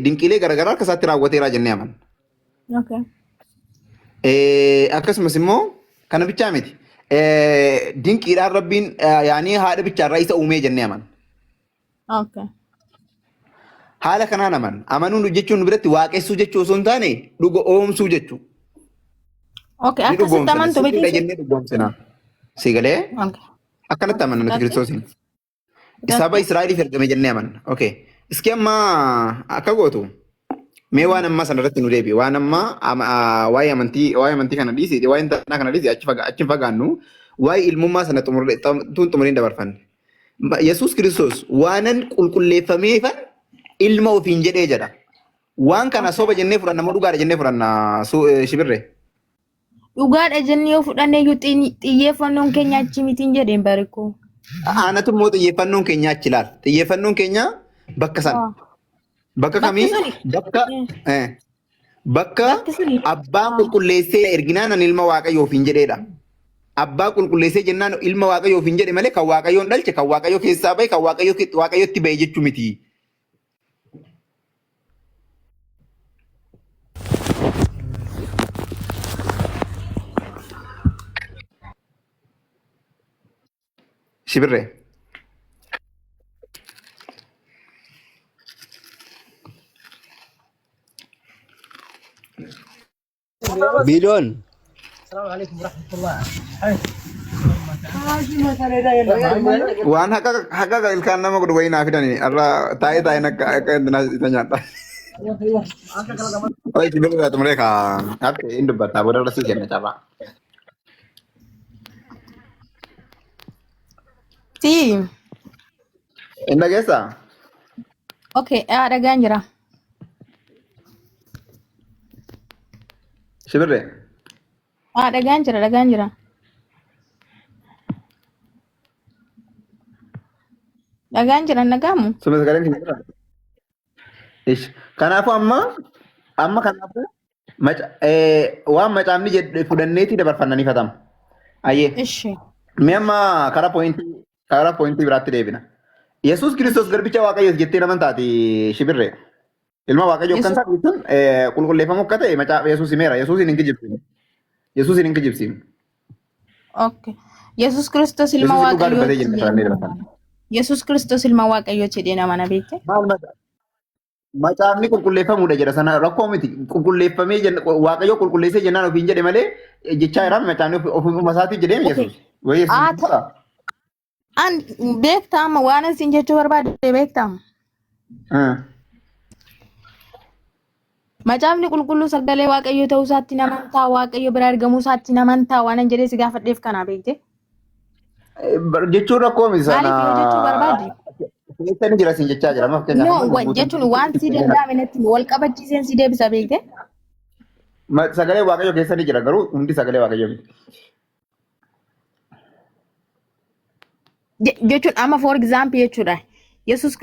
Dinqiilee garaagaraa harka isaatti raawwateera jennee amanna. Okay. Akkasumas immoo kana bichaa miti. Dinqiidhaan Rabbiin yaanii haadha bichaarraa isa uumee jennee amanna. Okay. Haala kanaan amanna. Amanuun jechuun nu biratti waaqessuu jechuu osoo hin taane dhuga oomsuu jechuu. Okay, Ni akkasitti dhugoomsina. amantu miti Sirriidha isin? jennee dhugoomsina. Si galee Okay. akkanatti amanna nuti Gaaffii? Kiristoosiin. Saba Gaaffii? Israa'eliif ergame jennee amanna. Okay. Iski amma akka gootu mee waan ammaa sana irratti nu deebi. Waan ammaa waa'ee amantii kana dhiisi, waa'ee intalaa kana dhiisi achi hin fagaannu. Waa'ee ilmummaa sana tun xumuriin dabarfanne. Yesuus Kiristoos waanan qulqulleeffameefan ilma ofiin jedhee jedha. Waan kana soba jennee fudhanna moo dhugaadha jennee fudhanna shibirree? Dhugaadha jennee yoo fudhanne iyyuu xiyyeeffannoon keenya achi mitiin jedheen barikoo. Anatu immoo xiyyeeffannoon keenya achi ilaala. Xiyyeeffannoon keenya bakka sana. Bakki Bakka kamii? suni Bakka Bakka Bakki sun abbaan qulqulleessee erginaan ani ilma Waaqayyoof hin jedheedha. Abbaa qulqulleessee jennaan ilma Waaqayyoof hin jedhe malee kan Waaqayyoon dhalche, kan Waaqayyo keessaa bahe, kan Waaqayyo Waaqayyotti bahe jechuu miti. Shibirree. Biiloon Waan haqa haqa ilkaan nama godhu wayii naa fidani irraa taa'ee taa'een akka akka isa nyaadha. Oye, shibirree irraa xumuree kaa hafe hin dubbataa booda irra sii kenna carraa. Si. Hin dhageessaa? Okay, dhagaan jira. Shibirree. Dhagaan jira, dhagaan jira. Dhagaan jira, hin dhagaamu? Suma sagaleen keenya jira? Ish. Kanaafuu amma amma kanaafuu maca waan macaafni jedhe fudhanneetii dabarfannanii fatama. Ayyee. Ishi. Mee amma karaa poointii biraatti deebina. Yesuus Kiristoos garbicha Waaqayyooti jettee naman taati shibirree. Ilma Waaqayyoo akkan Yesuus taate jechuun qulqulleeffamuu akka ta'e macaafa Yesuus himeera. Yesuusin hin kijibsiifne. Yesuusin hin kijibsiifne. Okay. Yesuus Kiristoos ilma Yesuus dhugaa dubbatee Waaqayyooti jira jedhee fudhannee nama dabarfanna. mana. Yesuus Kiristoos ilma Waaqayyooti jedhee nama na beekte. Maal macaafni qulqulleeffamuudha jedha sana rakkoo miti. Qulqulleeffamee Waaqayyo qulqulleessee jennaan ofiin jedhe malee jechaa jira macaafni ofuma isaatii jedhee Okay. Yesuus. Wayii Yesuus Haa hin ta'u. jedhaa? An beektaa amma waan isin jechuu barbaade beektaa? Macaafni qulqulluu sagalee Waaqayyoo ta'uu isaatti namantaa, Waaqayyo biraa ergamuu isaatti namantaa waan an jedhee si gaafadheef kana beekte. Jechuun rakkoo miti sana. Maaliif yoo jechuu barbaade? Keessa ni jira siin jechaa jira. Amma fakkeenyaaf No, amma guutuu jechuun waan si danda'ame natti himi. Wal qabachiiseen si deebisa beekte. Sagalee Waaqayyoo keessa ni jira garuu hundi sagalee Waaqayyoo miti. Jechuun amma for example jechuudha. Yesuus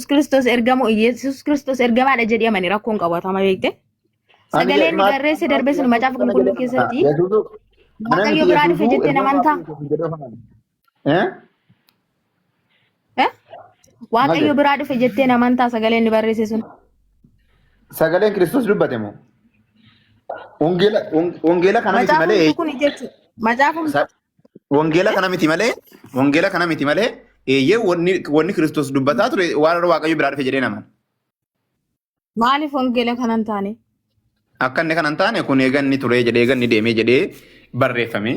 Kiristoos ergamu Yesuus Kiristoos ergamaadha jedhee amani rakkoon qabatama beekte. Ani Sagaleen inni maal barreesse darbee sun macaafa kana qulqulluu jedhee keessatti Yesuusu ana Waaqayyo miti biraa dhufe Yesuusu jettee ilma namantaa? Waaqayyoo jedhee of amana. Eh? Eh? Maal Waaqayyo jedhe? biraa dhufe jettee namantaa sagaleen inni barreesse sun. Sagaleen Kiristoos dubbate moo? Wangeela wangeela kana miti malee Macaafumti kun jechuudha. Macaafumti Wangeela kana miti malee wangeela kana miti malee eeyyee wanni Kiristoos dubbataa ture waan Waaqayyo biraa dhufe jedhee naman. Maaliif wangeela kana hin taane? Akka inni kana hin taane kun eeganni ture jedhee eeganni deemee jedhee barreeffame.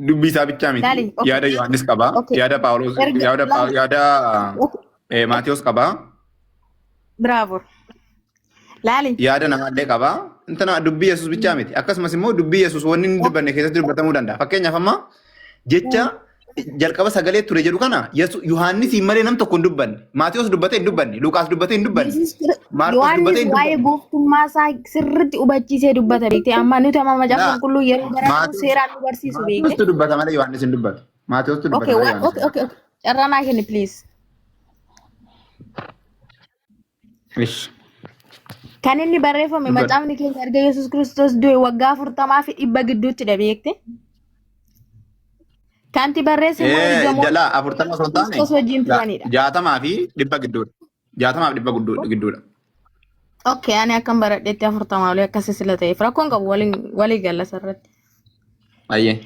Dubbii isaa bichaa miti. Laali, okay. Yaada Yohaannis qaba. Yaada Phaawulos, Erga yaada laali, yaada Maatiyos qaba. Bravo. Laali. Yaada namaallee qaba. Intana dubbii Yesuus bichaa miti. Akkasumas immoo dubbii Yesuus wanni inni dubbanne keessatti dubbatamuu danda'a. Fakkeenyaaf amma jecha jalqaba sagalee ture jedhu kana Yohaannisiin malee nam tokko hin dubbanne. Maatiyos dubbatee hin dubbanne. Luqaas dubbatee hin dubbanne. Maarqos dubbatee Yohaannis hin waa'ee dubbanne. gooftummaa isaa sirriitti hubachiisee dubbata beekte. Amma nuti amma macaafa Laa qulqulluu yeroo barannu Maatiyos seeraan nu barsiisu beekte. Maatiyostu dubbata malee Yohaannis hin dubbatu. Maatiyostu dubbata Okay, malee Yohaannis okay, hin okay, okay. Carraa naa kenni please. dubbatu. Ish. Kan inni barreeffame Dubbadhu. macaafni keenya erga Yesuus Kiristoos du'e waggaa 40 fi 100 gidduuttidha beekte. Kanti barreesse immoo ergamoota Jalaa 40 osoo hin taane Kiristoos wajjin turanidha. 60 fi 100 gidduudha. 60 fi 100 gidduudha. Okay, ani akkan baradhetti 40 olii akkasii sila ta'eef rakkoon qabu waliin walii galla sarratti. Ayyee.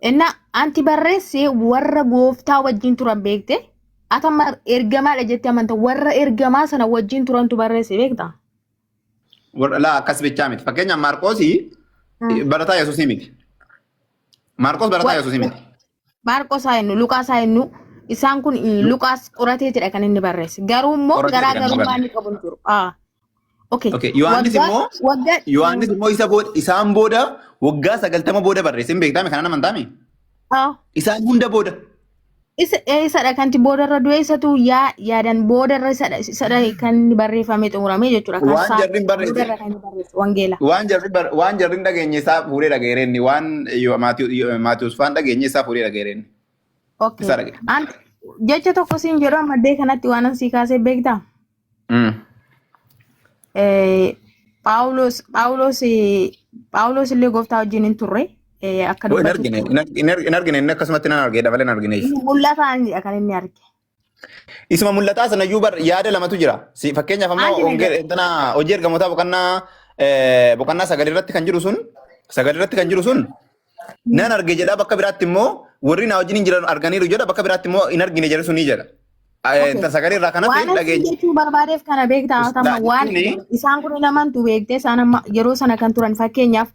Inna anti barreesse warra gooftaa wajjin turan beekte. Atama ergamaadha jettee amanta warra ergamaa sana wajjin turantu barreesse beektaa? Warra laa akkas bichaa miti. Fakkeenyaaf Maarqoosii barataa Yesuusii miti. Maarqoos barataa Yesuusii miti. Maarqos haa jennu, Luqaas haa jennu, isaan kun Luqaas qorateetidha kan inni barreesse. Garuu immoo Qorateeti kan inni garaagarummaa barreesse. inni qabu hin jiru. Ah, okay. Okay. Yohaannis Waggaa immoo waggaa Yohaannis immoo isa booda isaan booda waggaa 90 booda barreesse hin beektaame kana amantaame? ah, Isaan hunda booda. isa isadha kanti boodarra du'e isatu yaa yaadan boodarra isadha kan inni barreeffamee xumurame jechuudha. Kan Waan isaa jarri hin barreesse boodarra kan inni barreesse wangeela. waan jarri hin dhageenye isaa fuudhee dhaga'eereenni waan Maatiyus faan dhageenye isaa fuudhee dhaga'eereenni. Okay. Isaa dhaga'e. An jecha tokko siin jedhu amma iddoo kanatti waan an sii kaasee beektaa? Phaawulos Phaawulos Phaawulos illee gooftaa wajjin hin turre akka Hin dubbatutti argine hin argine inni akkasumatti nan argee dabalee hin argine. Inni mul'ataan jedha kan inni arge. Isuma mul'ataa sana iyyuu bar yaada lamatu jira. Si fakkeenyaaf amma Maal jedhe jedha? intana hojii ergamootaa boqonnaa 9 irratti kan jiru sun 9 irratti kan jiru sun nan arge jedha bakka biraatti immoo warri na wajjin hin jiran arganiiru jedha bakka biraatti immoo hin argine jedhu sun ni jedha. Okay. Intana 9 irraa kan hafe Waan asiin dhageenya. jechuu barbaadeef kana beektaa amma waan Jechuun isaan kun hin amantu beektee isaan amma yeroo sana kan turan fakkeenyaaf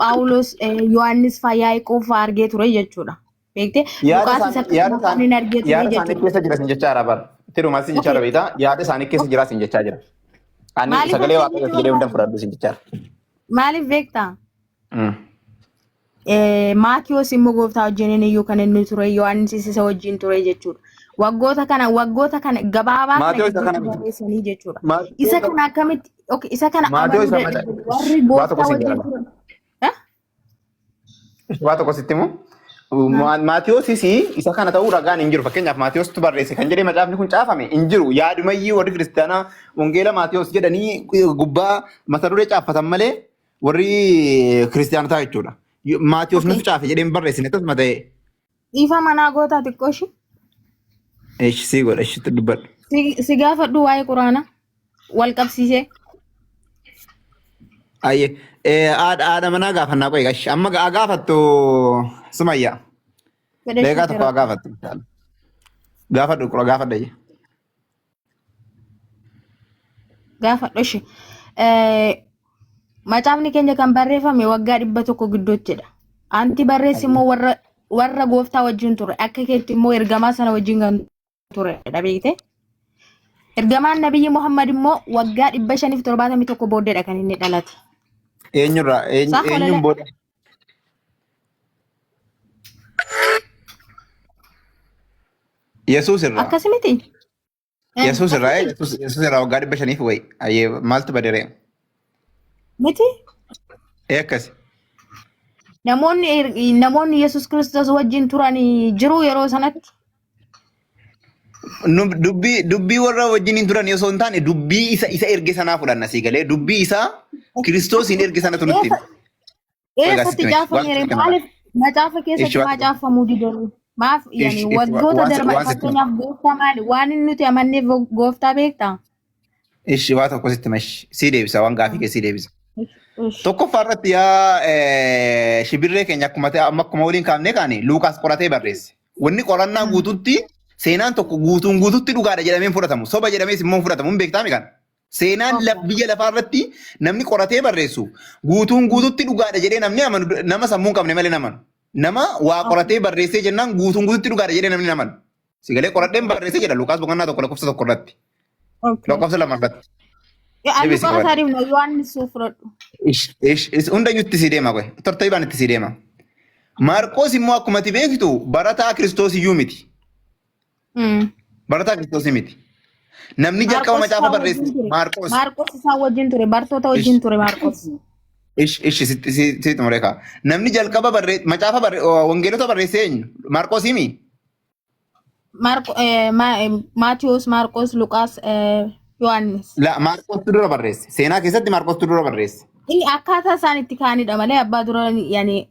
Phaawulos Yohaannis faa Yaaqoob faa argee ture jechuudha. Beektee yaada Luqaasis isaanii yaada akkasuma kan isaanii hin argee ture yaada isaanii jechuudha. keessa jira sin jechaa jira bara. Tirumaa sin jechaa jira Okay. beektaa yaada isaanii keessa jira sin jechaa jira. Ani Maaliif sagalee asiin waaqayyooti jechuu jedhee hundan barbaade? fudhadhu sin jechaa jira. Maaliif beektaa? Maatiyos immoo gooftaa wajjin iyyuu kan inni ture Yohaannis isa wajjin ture jechuudha. Waggoota kana gabaabaa kana Maatiyoo isa kana gidduutti miti. barreessanii jechuudha. Maatiyoo Isa isa kana akkamitti okay, isa kana Maatiyoo amanuu isa maca dadhaban warri waa tokko gooftaa sin wajjin jedhama. turan. Eh? Waa tokko sitti himu. Maatiyoosis isa kana ta'uu ragaan hin jiru. Fakkeenyaaf Maatiyoostu barreesse kan jedhee macaafni kun caafame hin jiru. Yaadumayyii warri kiristaanaa wangeela Maatiyoos jedhanii gubbaa mata duree caaffatan malee warri kiristaanotaa jechuudha. Maatiyoos Okay. nutu caafe jedhee hin barreessine akkasuma ta'e. Dhiifa manaa gootaa xiqqoo ishii. Eesh sii godha ishitti dubbadhu. Si gaafadhu waa'ee quraanaa wal qabsiisee. Ayyee haadha manaa gaafannaa qoyi gashi amma gaafattu Sumayyaa. Fedha Daqiiqaa ishiitti tokko haa rakkoo. gaafattu. Gaafadhu qura gaafadha. Gaafadhu ishee. Macaafni keenya kan barreeffame waggaa 100 gidduuttidha. Anti barreessi immoo warra gooftaa wajjin ture. Akka keetti immoo ergamaa sana wajjin kan turedha beekte. Ergamaan Nabiyyi Muhammad immoo waggaa 571 booddeedha kan inni dhalate. Eenyurraa Saa eenyuun holala booda? Yesuus irraa. Akkas miti? Yesuus irraa Akkas miti? Yesuus irraa waggaa 500 wayi. Ayyee maaltu baderee? Miti? Ee akkasi. Namoonni Yesuus Kiristoos wajjin turan jiru yeroo sanatti. Dubbii warra wajjin hin turan osoo hin taane dubbii isa erge sanaa fudhanna sii galee dubbii isaa Kiristoosiin erge sanatu nutti hima. Egaa Eessatti sitti hima. Waan caafameere sitti hima. maaliif macaafa Ishi keessatti waan maa caafamuu didanii? Maaf yani ishi waggoota waan darban waan sitti hima. fakkeenyaaf gooftaa maali waan inni nuti amanneef gooftaa beektaa? Ishi waa tokko sitti hima. Ishi sii deebisa waan gaafii kee sii deebisa. Ishi. Tokkoffaa irratti yaa shibirree keenya akkuma ta'e amma akkuma waliin kaafnee kaane Luukaas qoratee barreesse. Wanni qorannaa guututti seenaan tokko guutuun guututti dhugaadha jedhamee hin fudhatamu. Soba jedhamees immoo hin fudhatamu. Hin beektaami kana. Seenaan biyya lafaa irratti namni qoratee barreessu guutuun guututti dhugaadha jedhee namni amanu nama sammuu hin qabne malee hin amanu. Nama waa qoratee barreessee jennaan guutuun guututti dhugaadha jedhee namni hin amanu. Sigalee qoradheen barreessee jedha Lukaas boqonnaa 1 lakkoofsa 1 irratti. Lakkoofsa 2 irratti. Jabeessi Luqaas qabadhu. adiif Yohaannis fudhadhu. Ish, ish, ish, hundayyuu itti sii deema qoy. Tartiibaan itti sii deema. Maarqoos immoo akkuma ati beektu barataa Kiristoos iyyuu miti. Barataa Kiristoos miti. Namni jalqaba Maarqos macaafa isaan barreesse wajjin ture. Maarqoos. Maarqos isaan wajjin ture. Bartoota wajjin Ish, ture Maarqos. ish, ish, sitti si xumuree kaa. Namni jalqaba barree macaafa barre wangeelota barreesse eenyu? Maarqoos himi? Maatiyos, Maarqos, Luqaas, Yohaannis. La Maarqostu dura barreesse. Seenaa keessatti Maarqostu dura barreesse. Inni akkaataa isaan itti kaa'anidha malee abbaa dura yani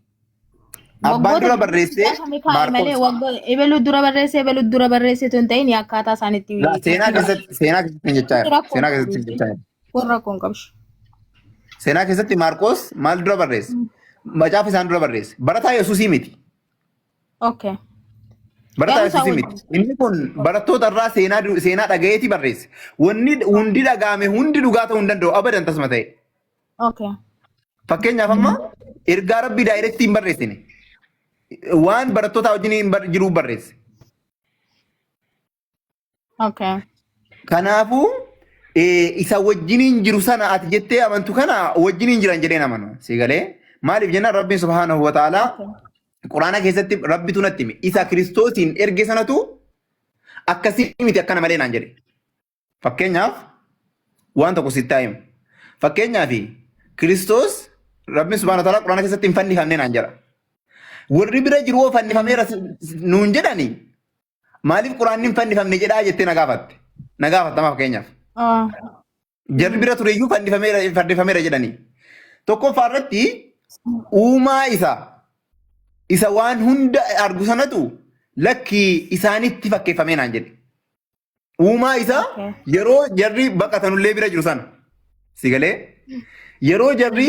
Abbaan waggoota dura gidduutti barreesse caafame kaa'e malee Maarqos. waggoota ebelu dura barreesse ebelu dura barreesse tun ta'in akkaataa isaan itti La seenaa keessatti seenaa keessatti hin jechaa Kun jira. rakkoo Seenaa hin keessatti hin qabdu. jechaa jira. Kun rakkoo hin qabdu. Seenaa keessatti Maarqos maal dura barreesse? Macaafa isaan dura barreesse. Barataa Yesuusii miti. Okay. Barataa Garuu isaan Yesuusii wajjin. miti. Inni kun barattoota irraa seenaa dhagayeeti barreesse. Wanni hundi dhaga'ame hundi dhugaa ta'uu hin danda'u abadan tasuma ta'e. Okay. Fakkeenyaaf amma ergaa rabbii daayirektii hin barreessine. Waan barattoota wajjin hin jiru barreesse. Okay. Kanaafuu isa wajjiniin jiru sana ati jettee amantu kana wajjiniin jiran jedheen amanu. Si galee maaliif jennaan rabbiin subhaanahu wa ta'aalaa Quraana keessatti rabbitu natti hime. Isa Kiristoosiin erge sanatu akkasii miti akkana malee naan jedhe. Fakkeenyaaf waan tokko sitti haa himu. Fakkeenyaaf Kiristoos Rabbiin subhaanahu wa ta'aalaa Quraana keessatti hin fannifamne naan jedha. Warri bira jiru hoo fannifameera nuun jedhani maaliif Quraanni hin fannifamne jedhaa jettee na gaafatte. Na gaafattama fakkeenyaaf. Jarri bira tureyyuu fannifameera fannifameera jedhanii. Tokkoffaa irratti uumaa isa isa waan hunda argu sanatu lakkii isaanitti fakkeeffamee naan jedhe. Uumaa isaa Okay. yeroo jarri baqatanullee bira jiru sana. Si galee? Yeroo jarri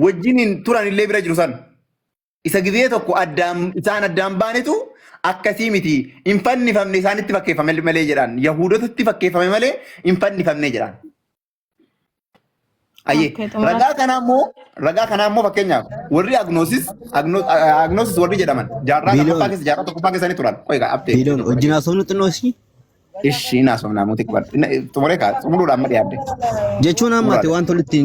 wajjiniin turanillee bira jiru sana. Isa gizee tokko addaan isaan addaan baanetu akkasii miti hin fannifamne isaanitti fakkeeffame malee jedhaan. Yahuudotatti fakkeeffame malee hin fannifamne jedhaan. Ayyee Okay, xumura. ragaa kanaa immoo fakkeenyaaf warri agnoosis agnoosis warri jedhaman jaarraa Biiloon. lammaffaa keessa jaarraa tokkoffaa keessa ni turan. Qoy egaa abtee. Biiloon wajjin haasofnu xinnoo ishii. Ishii naasofnaa mootii xumuree kaa xumuruudhaan amma dhiyaadde. Jechuun amma ati waan tolutti